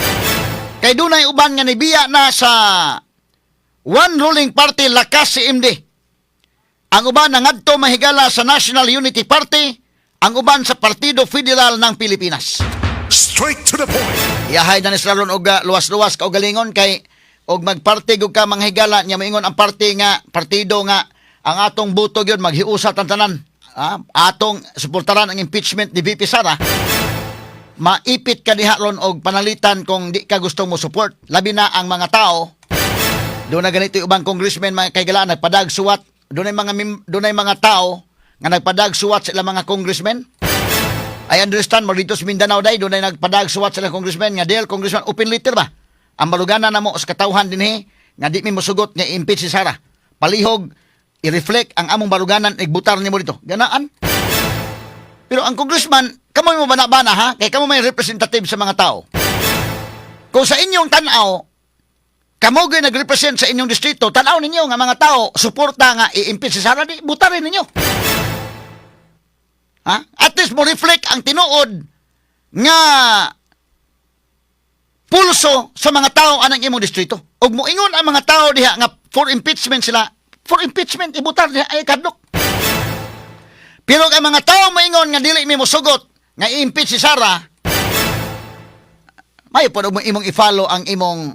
kay dunay uban nga nibiya na sa one ruling party, Lakas CMD. Ang uban nangadto, mahigala, sa National Unity Party, ang uban sa Partido Federal ng Pilipinas. Straight to the point. Yahay na ni sila ron og luwas-luwas kaugalingon kay og magparty gud ka, mga higala, nya moingon ang party nga partido nga ang atong buto gyud maghiusa tan tanan, atong suportaran ang impeachment ni VP Sara, maipit ka diha ron og panalitan kung di ka gusto mo support, labi na ang mga tao doon na ganito yung ubang congressman, mga kahigalaan, nagpadag suwat doon ay mga tao nga nagpadag suwat sa ilang mga congressmen. I understand mo dito sa Mindanao day doon ay nagpadag suwat sila congressman nga, "Dear congressman, open letter ba? Ang baruganan namo sa katawhan dinhi nga di mi mosugot nga i-impeach si Sara. Palihog i-reflect ang among baruganan, igbutar nimo dito." Ganaan. Pero ang congressman, kamo mo bana-bana ha, kay kamo may representative sa mga tao. Kung sa inyong tan-aw, kamo gyud nag-represent sa inyong distrito, tan-aw ninyo nga mga tao suporta nga i-impeach si Sara, di butarin ninyo. Ha? At least mo reflect ang tinuod nga pulso sa mga tao anang imong distrito. Ug moingon ang mga tao diha nga for impeachment sila, for impeachment ibutar diha ay kadlok. Pero ang mga tao moingon nga dili mi mosugot nga i-impeach si Sara, may po mo imong i-follow ang imong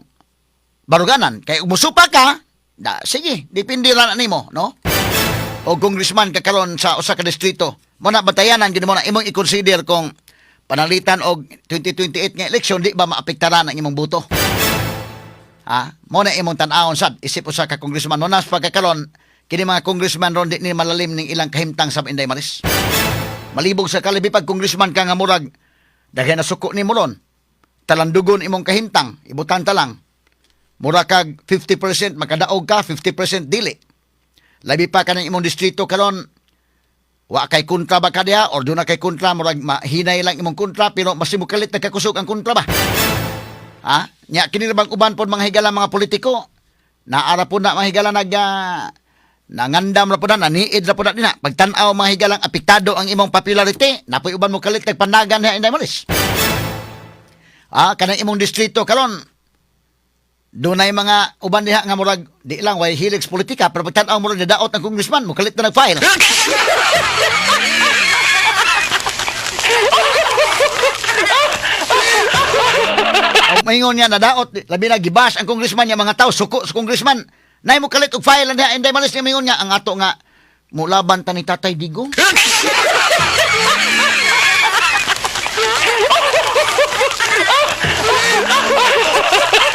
baruganan. Kay musupa ka, da, sige, depende ra na nimo, no? O congressman ka karon sa usa ka distrito, mo na batayanan gid mo na imong i-consider kung panalitan og 2028 nga eleksyon, di ba maapektaran ang imong boto? Ha? Mo na imong tan-awon sad isip usa ka congressman. No nas pagkakaron kini mga congressman ron di ni malalim ning ilang kahimtang sa Inday Maris. Malibog sa kalibi pag congressman ka nga murag daghan na suko nimo ron. Talandugon imong kahimtang, ibutan ta lang. Mura kag 50% makadaog ka, 50% dili. Labi pa kanang imong distrito karon wa kay kontra ba ka diha or duna kay kontra, murag mahinay lang imong kontra pero mas mo kalit nagkakusog ang kontra ba? Ha? Nya kini ra bang uban pod, mga higala, mga politiko, naara po na, mga higala, nag nangandam ra po na, naniid ra po na dinha. Pagtan-aw, mga higalang, apektado ang imong popularity, napoy uban mo kalit nagpanagan diha, Inday Maris. Ah, kanang imong distrito karon dunay mga uban diha nga murag di lang way hilig sa politika pero pagtan-aw murag nadaot ang congressman, mo kalit na nag-file. Ang maingon niya nadaot, labi na gibash ang congressman niya, mga tao suko sa congressman. Nay mo kalit og file diha, Inday Maris, niya maingon niya ang ato nga mulaban ta ni Tatay Digong.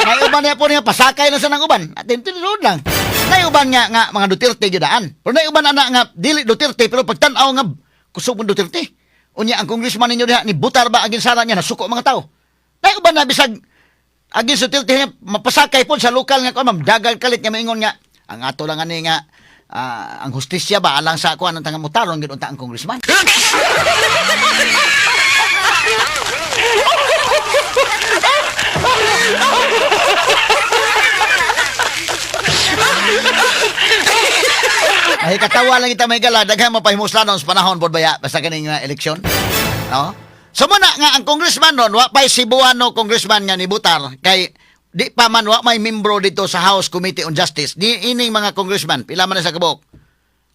May uban niya po niya pasakay na sa nang uban. At tinuod lang. Nay uban nga nga mga Duterte gidaan. Pero nay uban ana nga dili Duterte pero pagtan-aw nga kusog mo Duterte. Unya ang congressman ninyo diha ni butar ba agin sara niya, nasuko ang mga tao. Nay uban na bisag agin sa Duterte niya, mapasakay po sa lokal nga kuan, ma'am, dagal kalit nga maingon nga ang ato lang ani nga ang hustisya ba alang sa kuan ang tanga mutaron gid unta ang congressman. Ay katawa lang kita, may gala, daghan mapahimuslan sa panahon pod baya basta kaning eleksyon. No? So muna nga ang congressman ron, wa pay Cebuano congressman nga nibutar kay di pa man wa may membro dito sa House Committee on Justice. Di ining mga congressman, pila man na sa kabuok?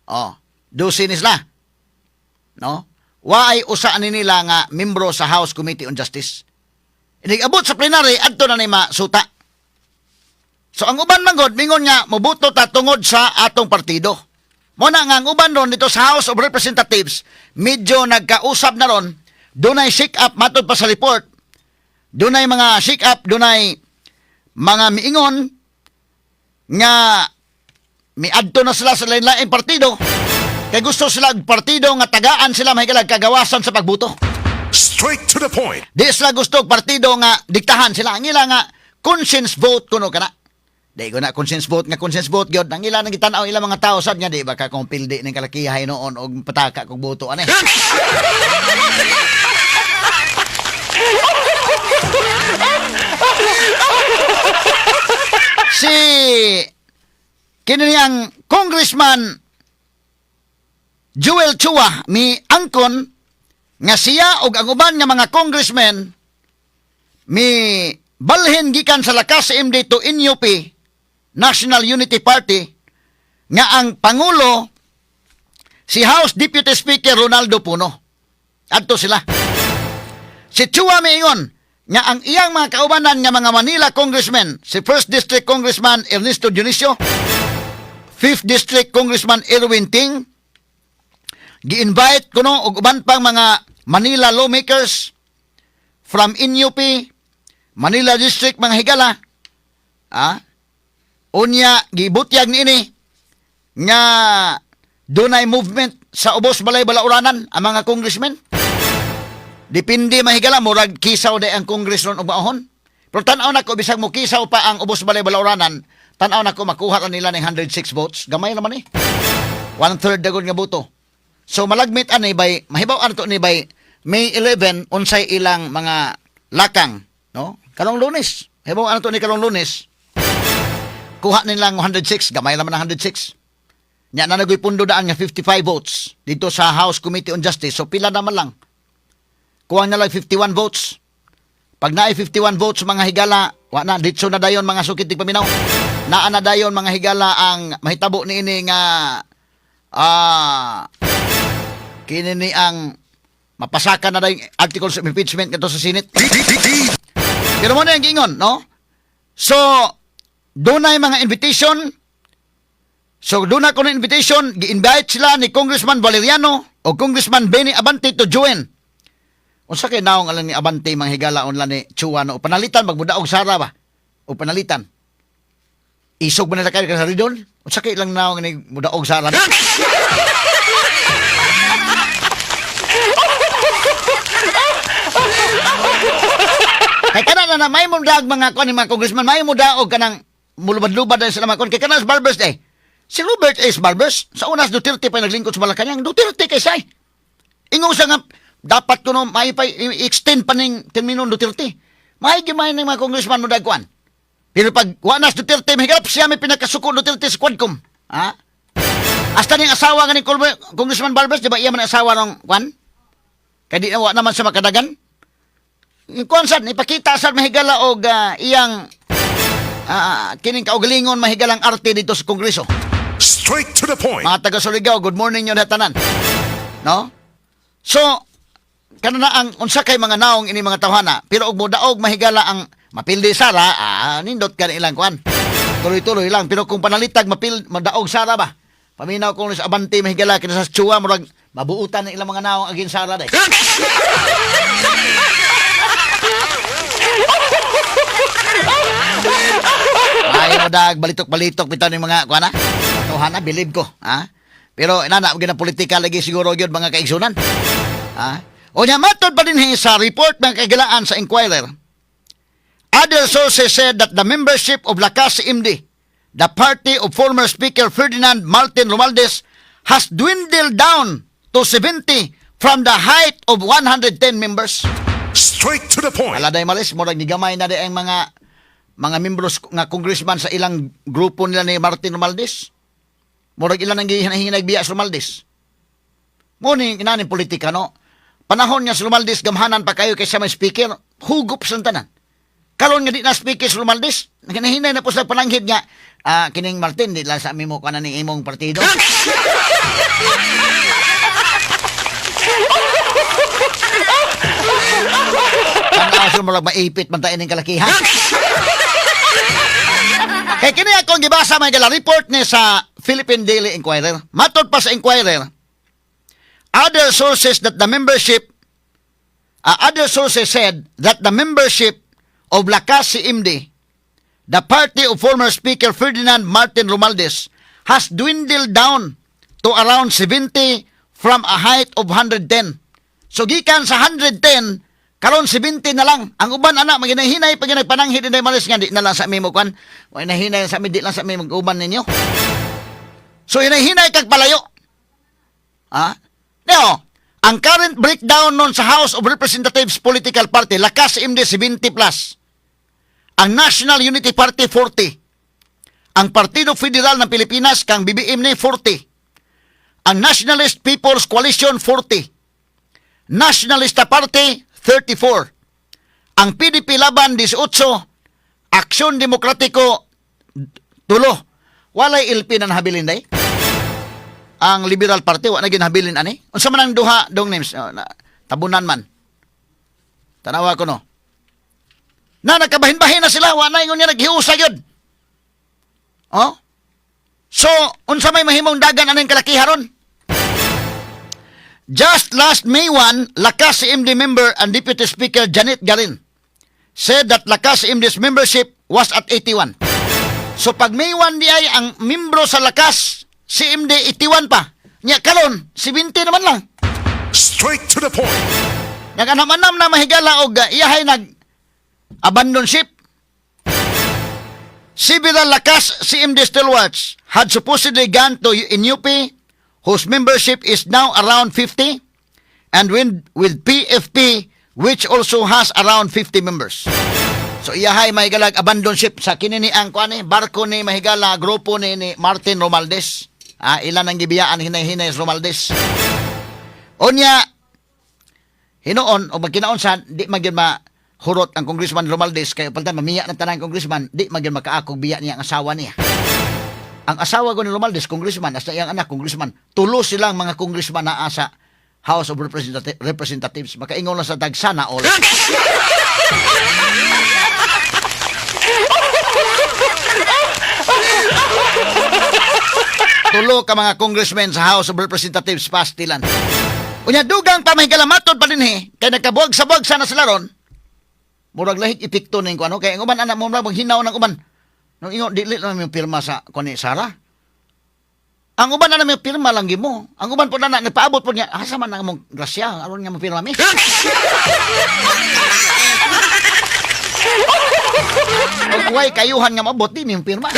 Oh, 12 ni sila. No? Waay usa ani nila nga membro sa House Committee on Justice. Inig abot sa plenary, adto na ni masuta. So ang uban man gud mingon nga moboto ta tungod sa atong partido. Mo na nga ang uban ron dito sa House of Representatives, medyo nagkausap na ron, dunay shake up matod pa sa report. Dunay mga shake up, dunay mga miingon nga miadto na sila sa lain-laing partido kay gusto sila og partido nga tagaan sila mahigalag kagawasan sa pagboto. Straight to the point. Di sila gusto og partido nga diktahan sila. Ang ila nga conscience vote kuno kana. Di ko na conscience vote nga conscience vote gyud. Ang ila nang gitan-aw ilang mga tao sad nga di ba ka kung pildi ning kalakihay noon og pataka kog boto ani. Si kini ni ang Congressman Joel Chua mi angkon nga siya og ang uban nga mga congressmen mi balhin gikan sa Lakas MD to NUP, National Unity Party, nga ang pangulo si House Deputy Speaker Ronaldo Puno. Adto sila. Si Chua miingon nga ang iyang mga kaubanan nga mga Manila congressmen, si 1st District Congressman Ernesto Dionisio, 5th District Congressman Erwin Ting, gi-invite kuno og uban pang mga Manila lawmakers from NUP, Manila District, mga higala. Unya gibutyag niini nga dunay movement sa ubos balay balauranan ang mga congressmen. Depende, mahigala, murag kisaw day ang Congress ron og maohon. Pero tan-aw nako, bisag mo kisaw pa ang ubos balay balauranan, tan-aw nako makuha ra nila ng 106 votes. Gamay naman eh. One third dagon nga boto. So malagmit ani by mahibaw ato ni by May 11 unsay ilang mga lakang, no? Karong Lunes. Hibaw ato ni karong Lunes. Kuha nilang 106, gamay naman ang 106. Nya na nagoy pundo daan nga 55 votes dito sa House Committee on Justice. So pila naman lang. Kuha na lang 51 votes. Pag naay 51 votes, mga higala, wa na ditso na dayon, mga sukit paminaw. Naa na dayon, mga higala, ang mahitabo niini nga kini ni ang mapasaka na dayon articles of impeachment ngadto sa Senate. Pero mo na yung giingon, no? So, dunay mga invitation. So, doon ako ng invitation, gi-invite sila ni Congressman Valeriano o Congressman Benny Abante to join. Unsa kay naong alang ni Abante, mga higala, unla ni Chua, no? Panalitan magmudaog Sara ba? O panalitan. Isog ba nila kayo sa Ridon? Unsa kay ilang naong ni mudaog Sara? Kay kana na na may mo daog mga kuan ni mga congressman, may mo daog kanang mulubad-lubad na sila mga kuan. Kay kana sa Barbers eh. Si Robert S. Barbers, sa unas Duterte pa naglingkod sa Malacanang, Duterte kay say. Ingon siya nga dapat kuno may pa i-extend pa ning termino Duterte. May gimay ng mga congressman mo dagkuan. Pero pag wa na si Duterte, mahigalap siya may pinakasuko Duterte sa Quadcom. Ha? Hasta ning asawa nga ni Congressman Barbers, di ba iya man ang asawa ng kwan? Kay di na wa naman sa makadagan. Kuan sad, ipakita sad, mahigala, og iyang kining kaugalingon, mahigalang arte dito sa Kongreso. Straight to the point. Mga taga Surigao, good morning yun tanan. No? So, kana na ang unsa kay mga naong ini mga tawhana, pero og modaog, mahigala, ang mapildi Sara, nindot ka ilang kuan. Tuloy-tuloy lang, pero kung panalitag mapil madaog Sara ba? Paminaw kung sa Abante, mahigala, kina sa Chua, murag mabuutan na ilang mga naong agin Sara day. Ay mo dag balitok-balitok bitaw ni mga kuan na. Tawhana, believe ko, ha? Pero inana gyud ang politika lagi siguro gyud, mga kaigsunan. Ha? O nya matod pa din sa report ng kagilaan sa Inquirer. Other sources said that the membership of Lakas MD, the party of former Speaker Ferdinand Martin Romualdez, has dwindled down to 70 from the height of 110 members. Straight to the point. Ala day malis, murag nigamay na day ang mga membros nga congressman sa ilang grupo nila ni Martin Romualdez. Murag ilan ang gihinay biya sa Romualdez. Mo ni inaning politika, no? Panahon nga si Romualdez gamhanan pa kayo kaysa may speaker, hugup sa tanan. Karon nga di na speaker si Romualdez, naghinahinay na po sa pananghid nga kining Martin di lang sa mimo kanan ning imong partido. Tanaw sa murag maipit man ta ining kalakihan. Kay kini akong gibasa, mga higala, report ni sa Philippine Daily Inquirer. Matod pa sa Inquirer, other sources said that the membership of Lakas CMD, the party of former Speaker Ferdinand Martin Romualdez, has dwindled down to around 70 from a height of 110. So gikan sa 110, karon 70 na lang. Ang uban ana maginahinay pag nagpananghid, Inday Maris, nga di na lang sa mi mo kwan. Hinay sa mi, di lang sa mi mag-uban ninyo. So hinay-hinay kag palayo. Ha? Neo, ang current breakdown nun sa House of Representatives political party, Lakas MD 70 plus. Ang National Unity Party 40. Ang Partido Federal ng Pilipinas kang BBM ni 40. Ang Nationalist People's Coalition 40. Nationalista Party 34. Ang PDP Laban 18. Aksyon Demokratiko 3. Walay LP na nahabilin day. Ang Liberal Party wa na ginhabilin ani. Unsa man ang duha dong names? Oh, na, tabunan man. Tanawa ko no. Na nagkabahin-bahin na sila, wa na ingon niya naghiusa gyud. Oh? So, unsa may mahimong dagan aning kalakiha ron? Just last May 1, Lakas CMD member and Deputy Speaker Janet Garin said that Lakas CMD's membership was at 81. So pag May 1 di ay ang membro sa Lakas CMD 81 pa. Nya karon 70 naman lang. Straight to the point. Nag-anam-anam na, mahigala, og iyahay nag abandon ship. Several Lakas CMD stalwarts had supposedly gone to NUP, whose membership is now around 50, and with PFP, which also has around 50 members. So iyahay mahigalag abandon ship sa kini ni ang kuan ni barko ni, mahigala, grupo ni Martin Romualdez. Ah, ilan ang gibiyaan hinay-hinay sa Romualdez. Unya, hinuon o magkinaon sa di man gyud mahurot ang Congressman Romualdez kay paltan mamiya ng tanang congressman, di man gyud makaakog biya niya ang asawa niya. Ang asawa ko ni Romualdez congressman, hasta iyang anak congressman. Tulo silang mga congressman na asa House of Representatives. Makaingon lang sa tag sana all. Tulo ka mga congressmen sa House of Representatives pastilan. Unya dugang pa, mahigala, matod pa din kay nagkabuwag sa buwag sana sila ron. Murag lahig epekto ning kuno kay ang uban anak mo murag maghinaw ng uban. Nung ingon dili lang yung pirma sa kuan ni Sara. Ang uban na may pirma lang gimo. Ang uban po na nagpaabot po niya. Asa man ang among grasya aron nga mo pirma mi. Ug way kayuhan nga maabot di mi pirma.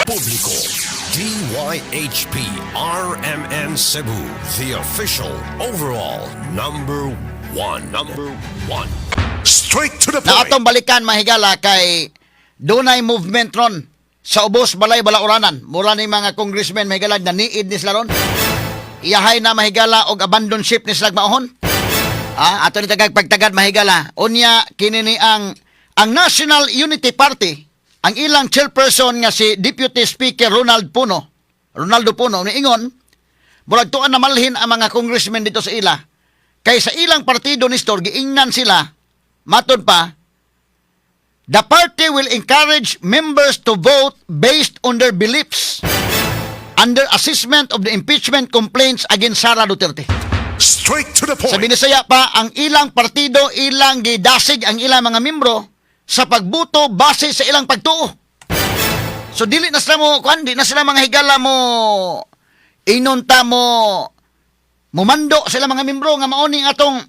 Publiko. DYHP RMN Cebu, the official overall number one. Number one. Straight to the Na point. atong balikan, mahigala, kay dunay movement ron sa ubos balay balauranan. Mura ni mga congressman, mahigala, na niid ni sila ron. Iyahay na, mahigala, og abandon ship ni sila maohon. Ah, ato ni tagag pagtagad, mahigala. Unya kini ni ang National Unity Party, ang ilang chairperson nga si Deputy Speaker Ronald Puno. Ronaldo Puno niingon, murag tuan na malhin ang mga congressmen dito sa ila. Kay sa ilang partido ni Nestor, giingnan sila, matod pa, the party will encourage members to vote based on their beliefs under assessment of the impeachment complaints against Sara Duterte. Straight to the Sa point. Binisaya pa, ang ilang partido, ilang gidasig ang ilang mga membro sa pagbuto base sa ilang pagtuo. So dili na sila mo, kuan, di na sila mga higala mo, inunta mo, mumando sila mga membro nga maoning atong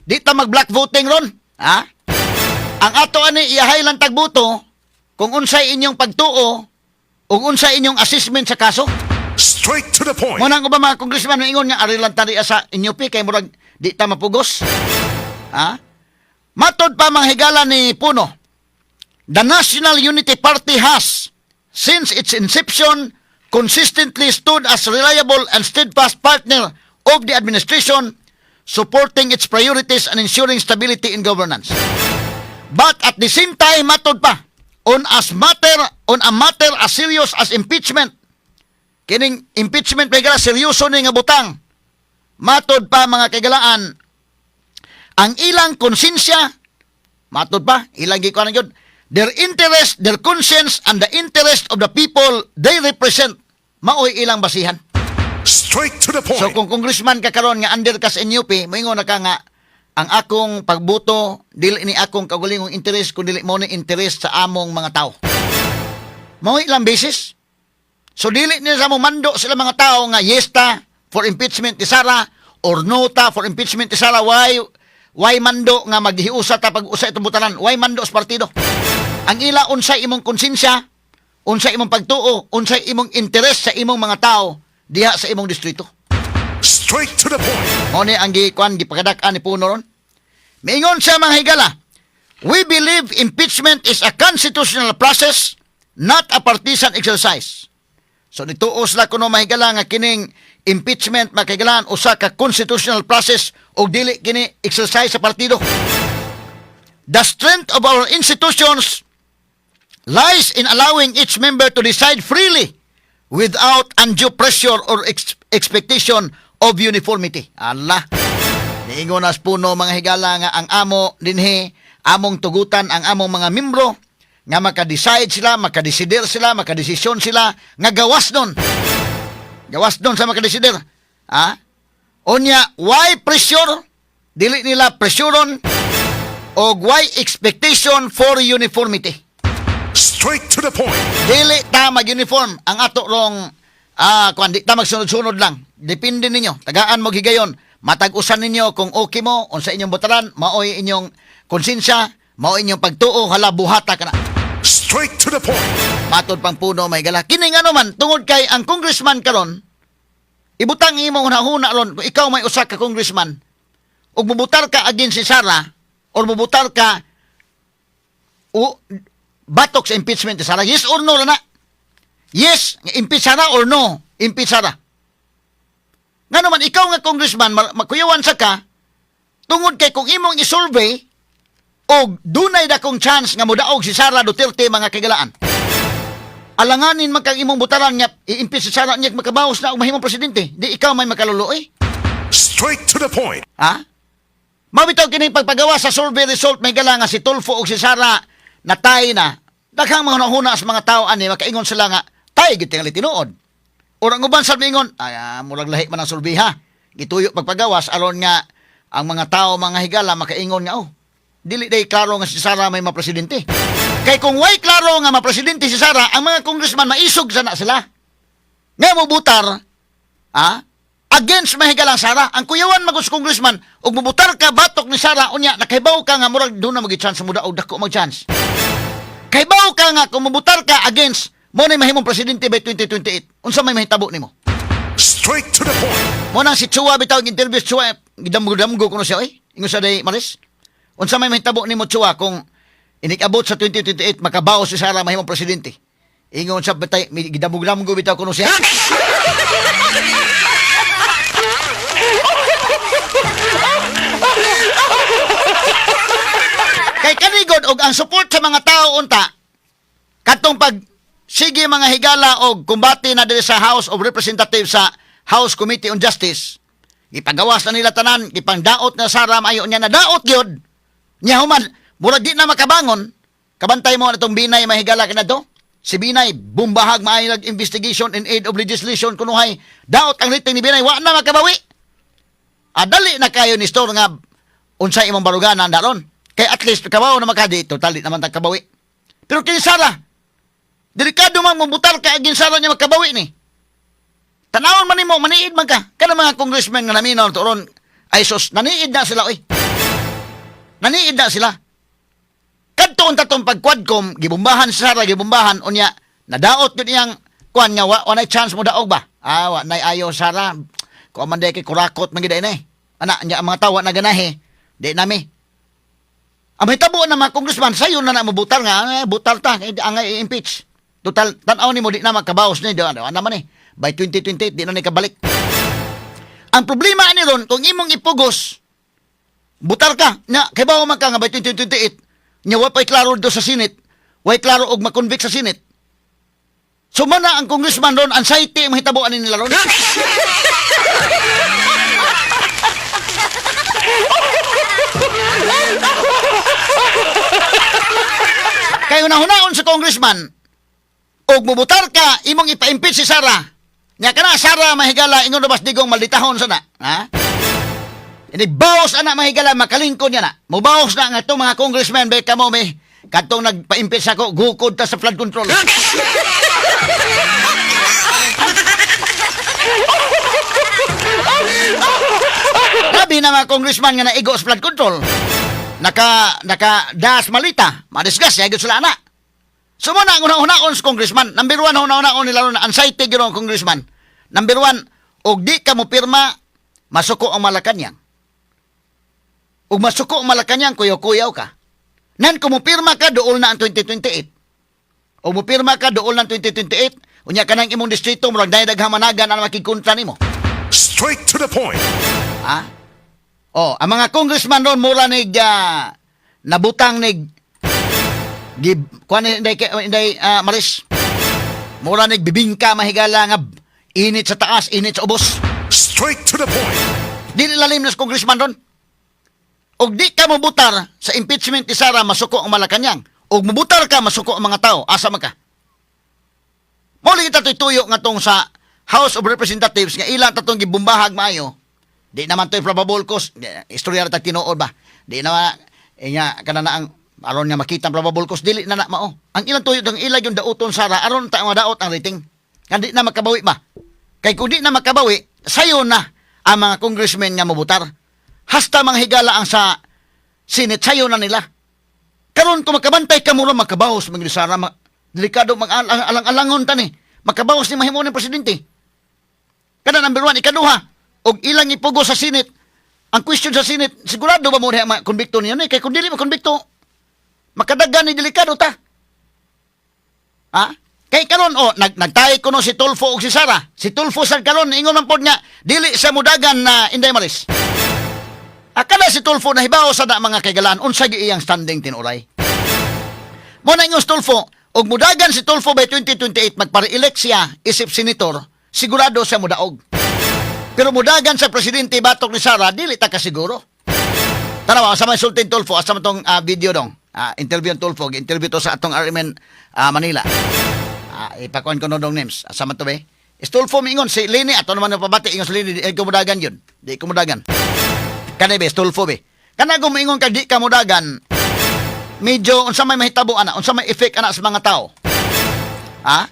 di ta mag block voting ron. Ha? Ang ato ani iyahay lang tagbuto kung unsay inyong pagtuo ug unsay inyong assessment sa kaso. Straight to the point. Mo nang uban mga congressman ingon nga ari lang tari sa inyo pi kay murag di ta mapugos. Ha? Matod pa mga higala ni Puno, the National Unity Party has, since its inception, consistently stood as reliable and steadfast partner of the administration, supporting its priorities and ensuring stability in governance. But at the same time, matod pa, on a matter as serious as impeachment, kining impeachment may gala seryoso ni nga butang. Matod pa, mga kaigalaan, Ang ilang konsensya, matod pa, ilang gikuan gyud, their interest, their conscience, and the interest of the people they represent, maoy ilang basihan. Straight to the point. So kung congressman ka karon nga under ka sa NUP, moingon na ka nga ang akong pagbuto dili ni akong kaugalingong interes kun dili mo ni interes sa among mga tao. Mao ilang basis. So dili ni sa mo mando sila mga tao nga yes ta for impeachment ni Sara or no ta for impeachment ni Sara. Why mando nga maghiusa ta pag usa itong butalan? Why mando sa partido? Ang ila, unsay imong konsensya, unsay imong pagtuo, unsay imong interes sa imong mga tao diha sa imong distrito. Straight to the point. Mao ni ang gikuan, gipakadak-an ni Puno ron. Miingon siya, mga higala, "We believe impeachment is a constitutional process, not a partisan exercise." So nituo sila kuno, mga higala, nga kining impeachment, mga kahigalaan, usa ka constitutional process ug dili kini exercise sa partido. "The strength of our institutions lies in allowing each member to decide freely without undue pressure or expectation of uniformity." Allah. Niingon nas Puno, mga higala, nga ang amo dinhi, among tugutan ang among mga membro nga maka-decide sila, makadesider sila, makadesisyon sila nga gawas nun. Gawas nun sa makadesider. Ha? Unya, why pressure? Dili nila pressureon og why expectation for uniformity. Straight to the point. Dili ta mag-uniform ang ato rong kuan, di ta magsunod-sunod lang. Depende ninyo. Tagaan mo higayon. Matag-usan ninyo kung okay mo unsa inyong botaran, maoy inyong konsensya, maoy inyong pagtuo, hala, buhata kana. Straight to the point. Matod pang Puno, may gala. Kini nga naman tungod kay ang congressman karon, ibutang imong hunahuna ron kung ikaw may usa ka congressman ug mubutar ka against si Sara or mubutar ka o batok sa impeachment ni Sara, yes or no na? Yes, nga impeach Sara, or no, impeach Sara. Nga naman ikaw nga congressman, makuyawan sa ka tungod kay kung imong isurvey og dunay dakong chance nga modaog si Sara Duterte, mga kagalaan, alanganin man kang imong butaran nga i-impeach si Sara niya, makabawas na og mahimong presidente, di ikaw may makaluluoy. Straight to the point. Ha? Mabitaw kini pagpagawa sa survey result, may gala, nga si Tulfo og si Sara natay na. Daghang mga hunahuna sa mga tao ani, makaingon sila nga tay gid tingali tinuod. Or ang uban sa miingon ay murag lahi man ang survey ha. Gituyo pagpagawas aron nga ang mga tao, mga higala, makaingon nga, oh, dili day klaro nga si Sara may mapresidente. Kay kung way klaro nga mapresidente si Sara, ang mga congressman maisog sana sila nga mobutar against mahigalang Sara. Ang kuyawan magus congressman ug mubutar ka batok ni Sara, unya nakaibaw ka nga murag doon na magi chance mo daog, dako mag chance. Kaibaw ka nga kung mubutar ka against mo na mahimong presidente by 2028. Unsa may mahitabo nimo? Straight to the point. Mo nang si Chua bitaw ang interview si Chua, gidamgo-damgo kuno siya oy. Ingon sa day Maris. Unsa may mahitabo nimo, Chua, kung inikabot sa 2028 makabaw si Sara, mahimong presidente? Ingon sa bitay gidamgo-damgo bitaw kuno siya. Kay kanigod og ang support sa mga tao unta katong pag sige, mga higala, og kumbate na diri sa House of Representatives, sa House Committee on Justice, gipagawas na nila tanan, gipangdaot na Sara maayo niya, nadaot gyud niya, human murag di na makabangon. Kabantay mo na itong Binay, mahigala ka na to. Si Binay bumbahag maayo nag investigation in aid of legislation kunuhay, daot ang rating ni Binay, wa na makabawi. Adali na kayo ni store nga unsa imong baruganan daron. Kay at least kabaw na makadi, total di naman ta kabawi. Pero kini Sara, delikado man mabutar ka against Sara niya makabawi ni. Tanawon man nimo, maniid man ka. Kana mga congressman nga naminaw to ron, ay sus, naniid na sila oy. Naniid na sila. Kadto unta tong pag-quadcom, gibumbahan si Sara, gibumbahan unya nadaot yun iyang kuan nga wa nay chance mo daog ba? Ah, wa nay ayo Sara. Kuan man day kay kurakot man gid eh. Ana nya ang mga tawa na ganahe. Di nami. Ang mahitabo na mga congressman, sayo na na mobutar nga, eh, butar ta, eh, ang i-impeach. Total, tan-aw ni mo, di na makabaos ni, di na naman eh. By 2028, di na ni kabalik. Ang problema ani ron, kung imong ipugos, butar ka, na, kay bawo man ka nga by 2028, nya wa pa'y klaro do sa Senate, way klaro og makonvict sa Senate. So man na ang congressman ron, anxiety ang mahitabo ani nila ron. Kay hunahunaon sa congressman, og mubutar ka, imong ipa-impeach si Sara. Nya kana Sara, mahigala, ingon bas Digong malditahon sana. Ha? Ini bawas ana, mahigala, makalingkod niya na. Mubawas na nga itong mga congressman be kamo may kadtong nagpa-impeach ako, gukod ta sa flood control. Labi na mga congressman nga naigo sa flood control. Naka das malita, madisgas ya sila ana. So mo na ang una-unaon sa congressman. Number one, una-unaon nila ron, anxiety gyud ang congressman. Number one, og di ka mo pirma, masuko ang Malacanang. Ug masuko ang Malacanang, kuyaw-kuyaw ka. Nan, kung mopirma ka, duol na ang 2028. O mopirma ka, duol na ang 2028, unya ka nang imong distrito, murag dahil daghamanagan ang makigkontra nimo. Straight to the point. Ha? Oh, ang mga congressman ron mura nig nabutang nig gib kuan inday inday Maris. Mura nig bibingka, mahigala, nga init sa taas, init sa ubos. Straight to the point. Dili lalim na sa congressman ron. Og di ka mobutar sa impeachment ni Sara, masuko ang Malacanang. Og mobutar ka, masuko ang mga tao. Asa man ka? Mo lagi ta tuyo nga tong sa House of Representatives nga ilang tatong gibumbahag maayo. Di naman to'y probable cause. Istorya ra ta tinuod ba? Di na eh, nga kana na ang aron nga makita ang probable cause, dili na na mao. Ang ilang tuyo ang ilang yung dauton Sara aron ta madaot ang rating. Nga di na makabawi ba? Kay kung di na makabawi, sayo na ang mga congressmen nga mobutar. Hasta mga higala ang sa Senate, sayo na nila. Karon kung makabantay ka mo ron, makabawas mga Sara, delikado mag alang-alangon tani. Makabawas ni mahimo ng presidente. Kada number one, ikaduha, og ilang ipugo sa Senate. Ang question sa Senate, sigurado ba mo na konbikto niya ni? Kay kung dili mo konbikto, makadagan ni delikado ta. Ha? Kay karon oh, nagtay kuno si Tulfo ug si Sara. Si Tulfo sa karon ingon man pod nga dili sa mudagan na Inday Maris. Akala si Tulfo nahibaw sa na mga kaigalaan unsa gi iyang standing tinuray. Mo na ingon si Tulfo, og mudagan si Tulfo by 2028, magpare-elect siya isip senator, sigurado siya mudaog. Pero mudagan sa presidente batok ni Sara, dili ta kasiguro. Tanawa, sa may sultin Tulfo, asa man tong video dong. Interview ang Tulfo, interview to sa atong RMN Manila. Ipakuan ko no dong names. Asa man to be? Is Tulfo miingon si Leni ato naman ang pabati ingon si Leni di ko mudagan yun. Di ko mudagan. Kani be Tulfo be. Kana kung miingon ka di ka mudagan, medyo unsa may mahitabo ana, unsa may effect ana sa mga tao? Ha?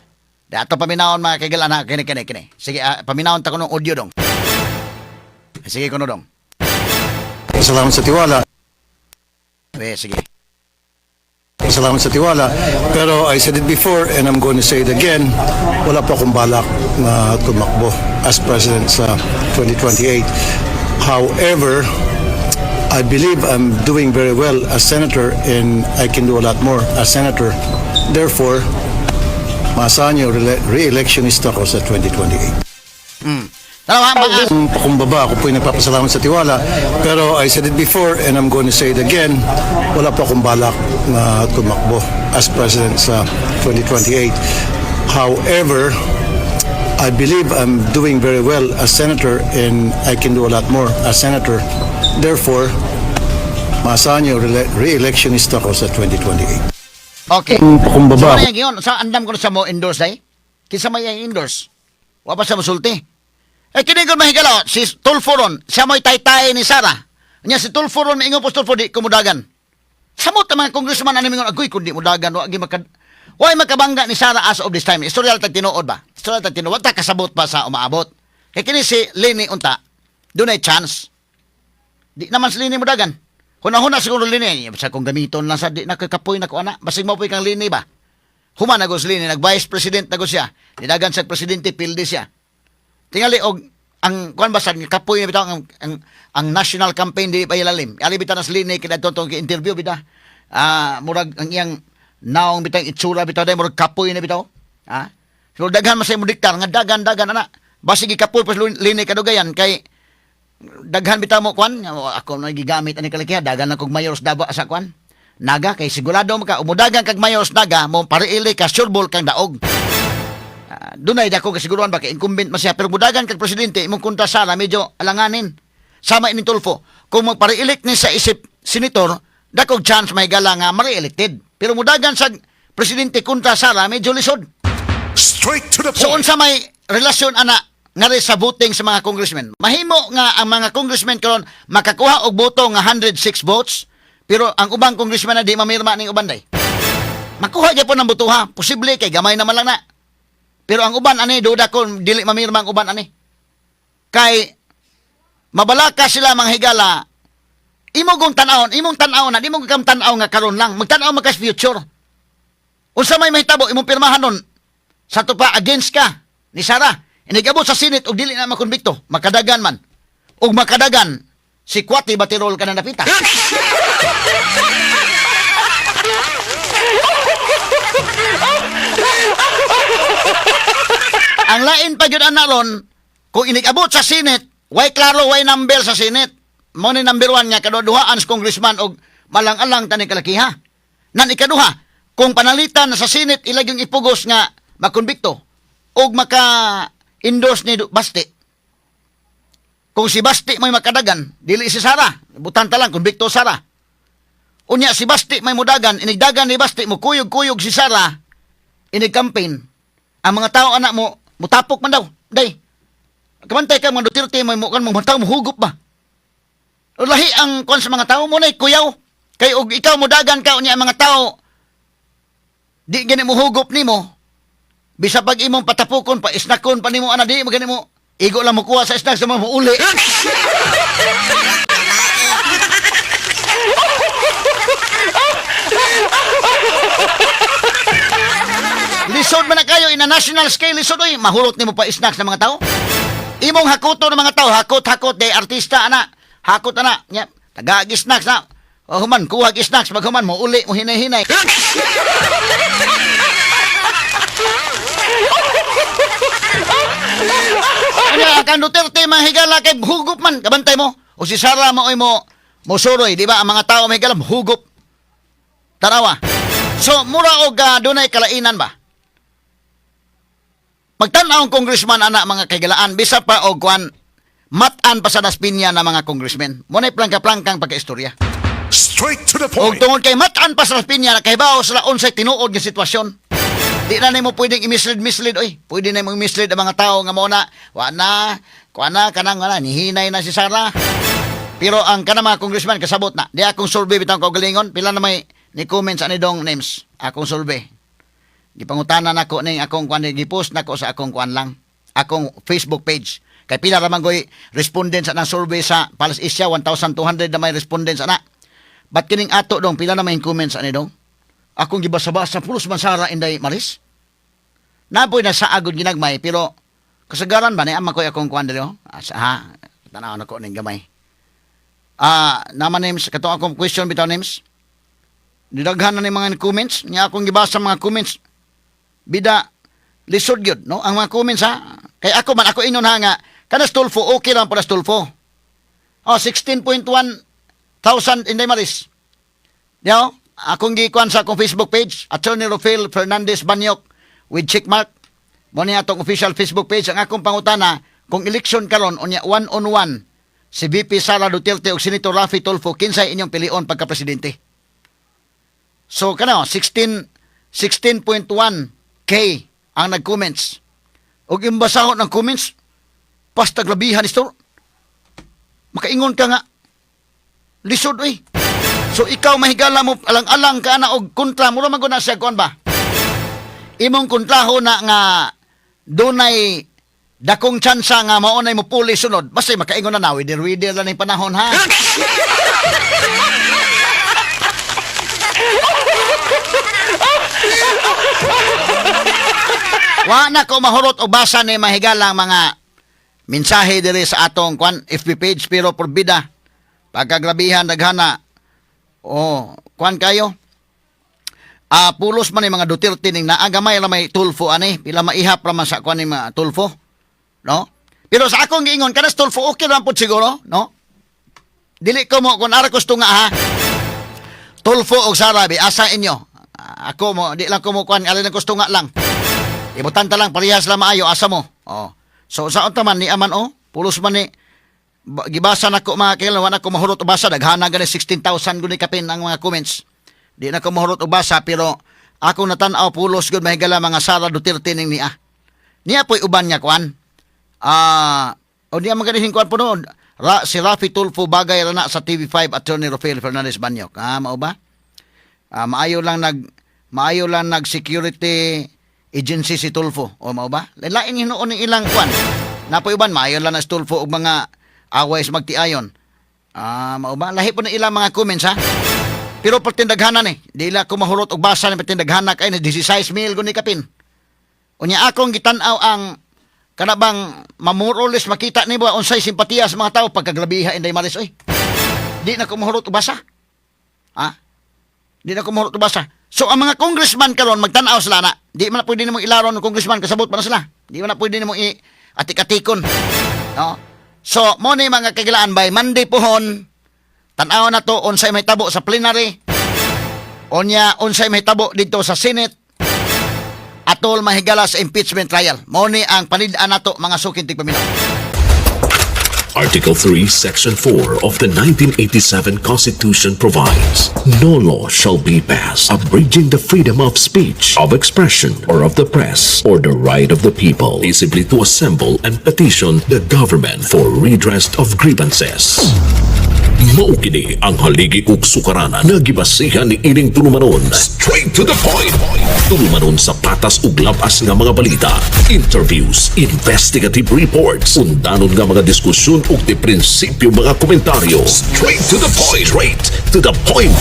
Di ato paminawon, mga kaigal, ana, kini kini kini. Sige, paminawon ta kuno audio dong. Sige kuno dong. Salamat sa tiwala. Be, sige. Salamat sa tiwala. Pero I said it before and I'm going to say it again, wala pa akong balak na tumakbo as president sa 2028. However, I believe I'm doing very well as senator and I can do a lot more as senator. Therefore, maasahan niyo, re-electionista ko sa 2028. Tanawa mga Ang pakumbaba, ako po'y nagpapasalamat sa tiwala. Pero I said it before and I'm going to say it again, wala pa akong balak na tumakbo as president sa 2028. However, I believe I'm doing very well as senator and I can do a lot more as senator. Therefore, maasahan niyo, re-electionista ko sa 2028. Okay. Ang pakumbaba, So, ano yung giyon? Sa andam ko na sa mo endorse ay? Kinsa may ang endorse? Wa pa sa mosulti. Eh kini ko mahigala si Tulfo ron, siya mo'y taytay ni Sara. Nya si Tulfo ron miingon po si Tulfo di kumudagan. Samot ang mga congressman ani mingon agoy kun di mudagan wa gi maka way makabangga ni Sara as of this time. Istorya tag tinuod ba? Istorya tag tinuod ta kasabot pa sa umaabot. Kay kini si Leni unta, dunay chance. Di naman si Leni mudagan. Huna-huna siguro Leni, sa kung gamiton lang sa di na kakapoy na ko ana, basig mo kang Leni ba? Human na si Leni, nag-vice president na siya. Nidagan sa presidente, pildi siya. Tingali og ang kuan ba sa kapoy na bitaw ang national campaign di pa ilalim. Ali bitaw na si Leni kay adto tong interview bitaw. Murag ang iyang naong bitaw itsura bitaw dai murag kapoy na bitaw. Ha? So daghan man sa imo diktar nga dagan dagan ana. Basig gikapoy pa si Leni kadugayan kay daghan bitaw mo kwan ako na gigamit ani kalikiha dagan na kog mayor sa Davao sa kwan Naga kay sigurado mo ka umudagan kag mayor sa Naga mo pariili ka, sureball kang daog. Dunay dako kasiguruhan ba kay incumbent man siya, pero mudagan kag presidente imong kontra Sara medyo alanganin. Sama ini Tulfo, kung magpare-elect ni sa isip senator, dakog chance may gala nga ma-elected, pero mudagan sa presidente kontra Sara medyo lisod. Straight to the So point. unsa may relasyon ana ngari sa voting sa mga congressmen? Mahimo nga ang mga congressmen karon makakuha og boto nga 106 votes, pero ang ubang congressman na di mamirma ning uban day. Makuha gyapon ang boto ha, posible kay gamay naman lang na. Pero ang uban ani duda ko dili mamirma ang uban ani. Kay mabalaka sila mga higala, imo kong tan-awon, imong tan-aw na, di mo kam tan-aw nga karon lang, magtan-aw man ka sa future. Unsa may mahitabo imong pirmahan nun, sa to pa against ka ni Sara. Inigabot sa Senate og dili na makonbikto, makadagan man. Og makadagan si Kwati Batirol ka na napita. Ang lain pa gyud ana ron, kung inigabot sa Senate, way klaro, way number sa Senate. Mo ni number one nga kaduha-duhaan sa congressman og malang-alang tani kalakiha. Nan ikaduha, kung panalitan na sa Senate ilag yung ipugos nga makonbikto og maka-endorse ni Basti. Kung si Basti may makadagan, dili si Sara. Butan ta lang, konbikto Sara. Unya si Basti may mudagan, inigdagan ni Basti, mukuyog-kuyog si Sara, inig-campaign. Ang mga tao anak mo, mutapok man daw. Day. Kamantay ka mga Duterte, may mukan mo, mga tao muhugup ba? Lahi ang kwan sa mga tao mo na kuyaw. Kay og ikaw mudagan ka unya ang mga tao, di gani mo hugup nimo. Bisa pag imong patapukon pa isnakon pa nimo ana di mo gani mo igo lang mo kuha sa snack sa mga muuli. Lisod man na kayo in a national scale lisod oy mahurot nimo pa snacks ng mga tao. Imong hakuto ng mga tao, hakot-hakot day artista ana. Hakot ana. Nya, taga snacks na. O human kuha snacks maghuman mo uli mo hinay-hinay. Ano ang Duterte mga higala kay hugup man kabantay mo. O si Sara mo oy mo mosuroy, di ba? Ang mga tao mga higala hugup. Tarawa. So mura og dunay kalainan ba? Magtan-aw ang congressman ana mga kaigalaan bisa pa og kuan mat-an pa sa Daspinya na mga congressmen. Mo nay plangka-plangkang pagkaistorya. Straight to the Og point. tungod kay mat-an pa sa Daspinya kahibaw sila unsay tinuod nga sitwasyon. Di na nimo pwedeng i-mislead mislead oy. Pwede na mo i-mislead ang mga tao nga mo na wa na kuan na kanang wala nihinay na si Sara. Pero ang kanang mga congressman kasabot na. Di akong survey bitang kaugalingon pila na may ni comments ani dong names akong survey. Gipangutana nako ning akong kuan gipost nako sa akong kuan lang. Akong Facebook page. Kay pila ra man goy respondents anang survey sa Palace Asia 1,200 na may respondents ana. But kining ato dong pila na may comments ani dong? Akong gibasa-basa pulos man Sara Inday Maris. Napoy na sa agod ginagmay pero kasagaran ba ni ama ko akong kuan diri oh? Asa ha tanaw na ko ning gamay. Naman names katong akong question bitaw names. Didaghan na ni mga comments nya akong gibasa mga comments bida lisod gyud no ang mga comments ha kay ako man ako ingon ha nga kanas Tulfo okay lang para sa Tulfo. Oh, 16.1 thousand Inday Maris. Yo, akong gikuan sa akong Facebook page, Attorney Rofel Fernandez Banyok with check mark. Mo ni atong official Facebook page ang akong pangutana kung eleksyon karon unya one on one si VP Sara Duterte ug Senator Raffy Tulfo kinsay inyong pilion pagka presidente. So kano 16 16.1 K ang nag-comments. Ug imbasahon ang comments pasta grabihan ni. Makaingon ka nga lisod oy. So ikaw mahigala mo alang-alang ka na og kontra mura man gud na siya kuan ba? Imong kontraho na nga dunay dakong tsansa nga mao nay mopuli sunod. Basta makaingon na na wider-wider lang ning panahon ha. Wa na ko mahurot og basa ni mahigala ang mga mensahe diri sa atong kuan FB page pero porbida pagkagrabihan daghana. Oh, kuan kayo. Pulos man ni mga Duterte ning naagamay ra may Tulfo ani, pila maihap ra man sa kuan ni mga Tulfo. No? Pero sa akong giingon kanas Tulfo okay ra pud siguro, no? Dili ko mo kun ara gusto nga ha. Tulfo og Sara bi asa inyo. Ako mo di lang ko mo kuan alin ang gusto nga lang. Ibutan ta lang parehas lang maayo asa mo. Oh. So sa unta man ni aman oh, pulos man ni gibasa nako mga kailan wala ko mahurot og basa daghana gani 16,000 guni kapin ang mga comments. Di na ko mahurot og basa pero Ako natan-aw pulos gud, mahigala, mga Sara Duterte ning niya. Niya po'y uban nga kuan. O niya magaling kuan po noon. Si Raffy Tulfo bagay ra na sa TV5, Attorney Rafael Fernandez Banyok. Mao ba? Maayo lang nag security agency si Tulfo. O mao ba? Lain hinuon ning ilang kuan. Napoy uban maayo lang na si Tulfo og mga away sa magtiayon. Mao ba? Lahi po na ilang mga comments, ha. Pero pertindaghanan eh. Di la ko mahurot og basa ni pertindaghana kay ni 16 mil guni kapin. Unya akong gitan-aw ang kana bang mamore or less makita nimo unsay simpatiya sa mga tao pagkagrabiha, Inday Maris oy. Di na ko mahurot og basa. Ha? Di na ko mahurot og basa. So ang mga congressman karon magtan-aw sila na. Di man na pwede nimo ilaron ng congressman, kasabot pa na sila. Di man na pwede nimo i atik-atikon. No? So mo ni, mga kagilaan, by Monday pohon tan-aw na to unsay mahitabo sa plenary. Unya unsay mahitabo dito sa Senate atol, mahigala, sa impeachment trial. Mo ni ang panid-an nato, mga suking tigpaminaw. Article 3, Section 4 of the 1987 Constitution provides, "No law shall be passed abridging the freedom of speech, of expression, or of the press, or the right of the people peaceably to assemble and petition the government for redress of grievances." Mao kini ang haligi ug sukaranan nga gibasihan ni ining tulumanon. Straight to the point. Tulumanon sa patas ug labas nga mga balita, interviews, investigative reports, undanon nga mga diskusyon ug di prinsipyo mga komentaryo. Straight to the point. Straight to the point.